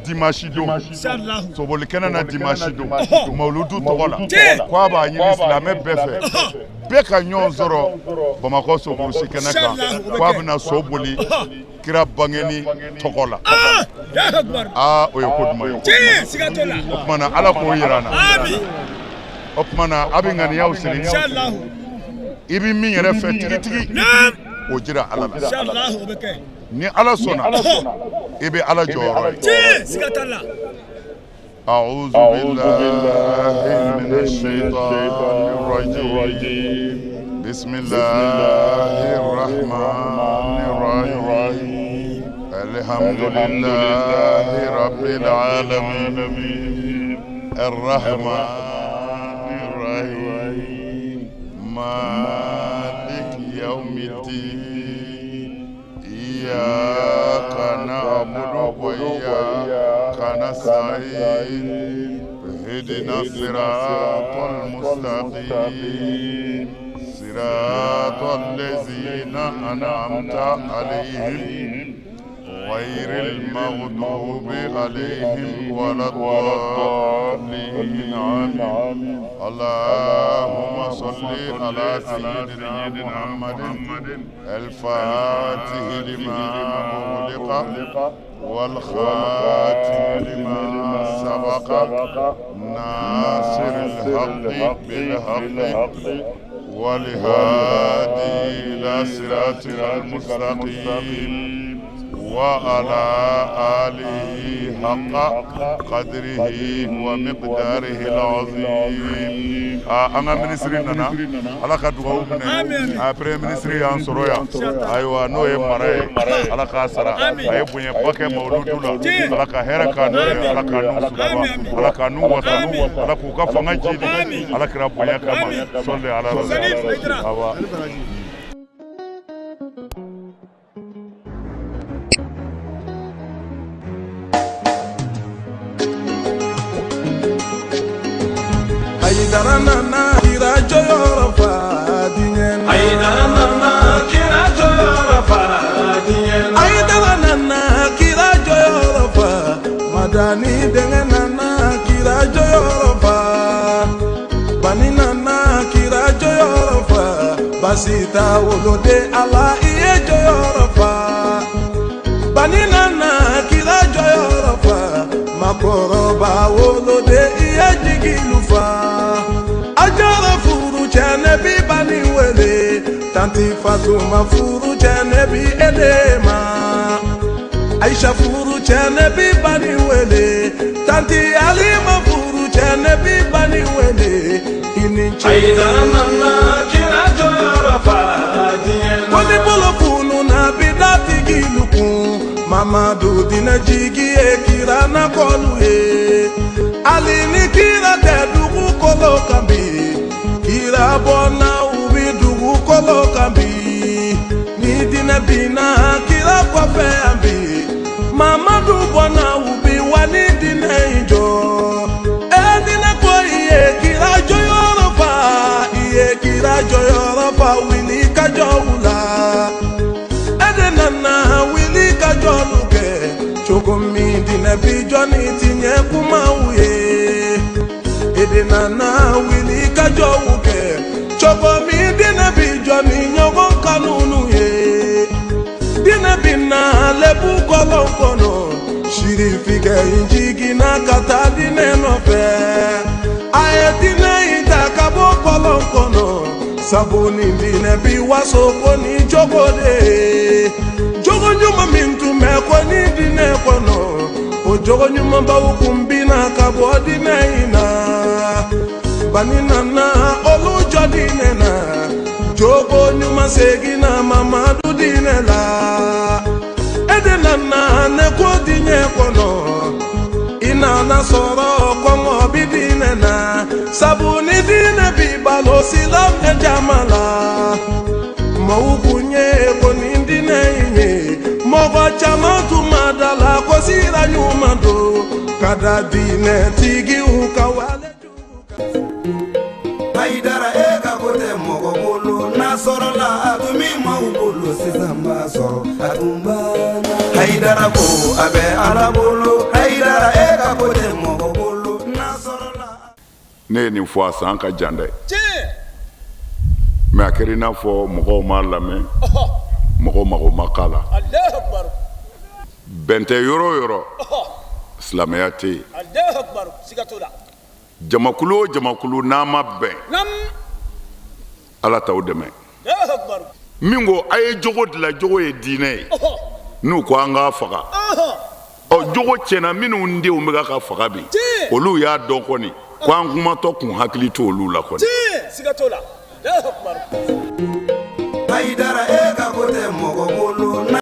dimanche don, soboli kɛnɛ na dimanche don, mawuludu tɔgɔ la, ko a b'a ɲini silamɛ bɛɛ fɛ, bɛɛ ka ɲɔgɔn sɔrɔ Bamakɔ sokurusi kɛnɛ kan, ko a bɛna so boli kira bangeni tɔgɔ la. Aa, o ye ko duman ye. O tuma na Ala k'o yira an na. O tuma na a bɛ ŋaniyaw siri, i bɛ min yɛrɛ fɛ tigitigi, o jira Ala la. Ni Ala sɔnna, I bɛ Ala jɔyɔrɔ ye. Tiɲɛ, siga t'a la. أعوذ بالله من الشيطان الرجيم بسم الله الرحمن الرحيم الحمد لله رب العالمين الرحمن الرحيم مالك يوم الدين إياك نعبد وإياك نستعين اهدنا الصراط المستقيم صراط الذين أنعمت عليهم غير المغضوب عليهم ولا الضالين آمين اللهم صل على سيدنا محمد الفاتح لما أغلق والخاتم لما سبق ناصر الحق بالحق والهادي إلى صراطك المستقيم وعلى آله حق قدره ومقداره العظيم an ka minisiri nana ala ka dugawu minɛ a premier ministre y'an sɔrɔ yan ayiwa n'o ye mara ye ala k'a sara a ye bonyaba kɛ mawuludu la ala ka hɛrɛ k'a n'u ye ala k'a n'u sutura ala k'a n'u wasa ala k'u ka fanga jidi ala kira bonya kama sɔli ala rasul awa Hayidara nana kira jɔyɔrɔ fa diɲɛ na. Hayidara nana kira jɔyɔrɔ fa diɲɛ na. Hayidara nana kira jɔyɔrɔ fa. Madani denkɛ nana kira jɔyɔrɔ fa. Bani nana kira jɔyɔrɔ fa. Basi t'a woloden Ala i ye jɔyɔrɔ fa. Bani nana kira jɔyɔrɔ fa. Makɔrɔba woloden i ye jigilu fa. A jɔrɔ furu cɛ ne bi bani wele. Tanti Fatuma furu cɛ ne bi Elema. Aisha furu cɛ ne bi bani wele. Tanti Alima furu cɛ ne bi bani wele. I ni ce. Hayidara nana kira jɔyɔrɔ fa diɲɛ na. Ko ni bolo fununa bi da tigilu kun. Mamadu dinɛ jigi ye kira nakɔlu ye. Hali ni kira tɛ dugukolo kan bi. Kira bɔnna u bi dugukolo kan bi. Ni dinɛ binna kira kɔfɛ yan bi. Mamadu bɔnna u bi wali dinɛ in jɔ. E dinɛ ko i ye kira jɔyɔrɔ fa. I ye kira jɔyɔrɔ fa wuli ka jɔ u la. E de nana wuli ka jɔlu kɛ. Cogo min dinɛ bi jɔ ni tiɲɛ kumaw ye. E de nana wuli ka jɔw kɛ. Cogo min dinɛ bi jɔ ni ɲɔgɔn kanunu ye. Dinɛ bi na lebu kɔlɔn kɔnɔ. Sirifikɛ in jiginna ka taa dinɛ nɔfɛ. A ye dinɛ in ta ka bɔ kɔlɔn kɔnɔ. Sabu ni dinɛ bi waso ko ni jogo de ye. Jogo ɲuman min tun bɛ ko ni dinɛ kɔnɔ. O jogo ɲumanbaw kun binna ka bɔ dinɛ in na. Bani nana olu jɔ dinɛ na. Jogo ɲuman seginna Mamadu dinɛ la. E de nana ne ko diɲɛ kɔnɔ. I nana sɔrɔ kɔngɔ bi dinɛ na. Sabu ni dinɛ bi balo silamɛ jama la. Maaw kun ye ko nin dinɛ in ye. Mɔgɔ caman tun ma da la ko sira ɲuman don. Ka da dinɛ tigiw ka wale jugu kan. Hayidara e ka ko tɛ mɔgɔ bolo n'a sɔrɔla a tun bɛ maaw bolo sisan b'a sɔrɔ a tun banna. Hayidara ko a bɛ Ala bolo Hayidara e ka ko tɛ mɔgɔ bolo n'a sɔrɔla. Ne ye nin fɔ a san ka jan dɛ. Mais a kɛra i n'a fɔ mɔgɔw m'a lamɛn, mɔgɔw mago ma k'a la. Bɛn tɛ yɔrɔ o yɔrɔ, silamɛya tɛ yen. Jamakulu o jamakulu n'a ma bɛn, Ala t'aw dɛmɛ. Min ko a ye jogo dilan, jogo ye diinɛ ye. N'u ko an k'a faga, ɔ jogo tiɲɛna. Minnu denw bɛ ka faga bi, olu y'a dɔn kɔni ko an kumatɔ kun hakili to olu la kɔni. Siga t'o la. Hayidara, e ka ko tɛ mɔgɔ bolo.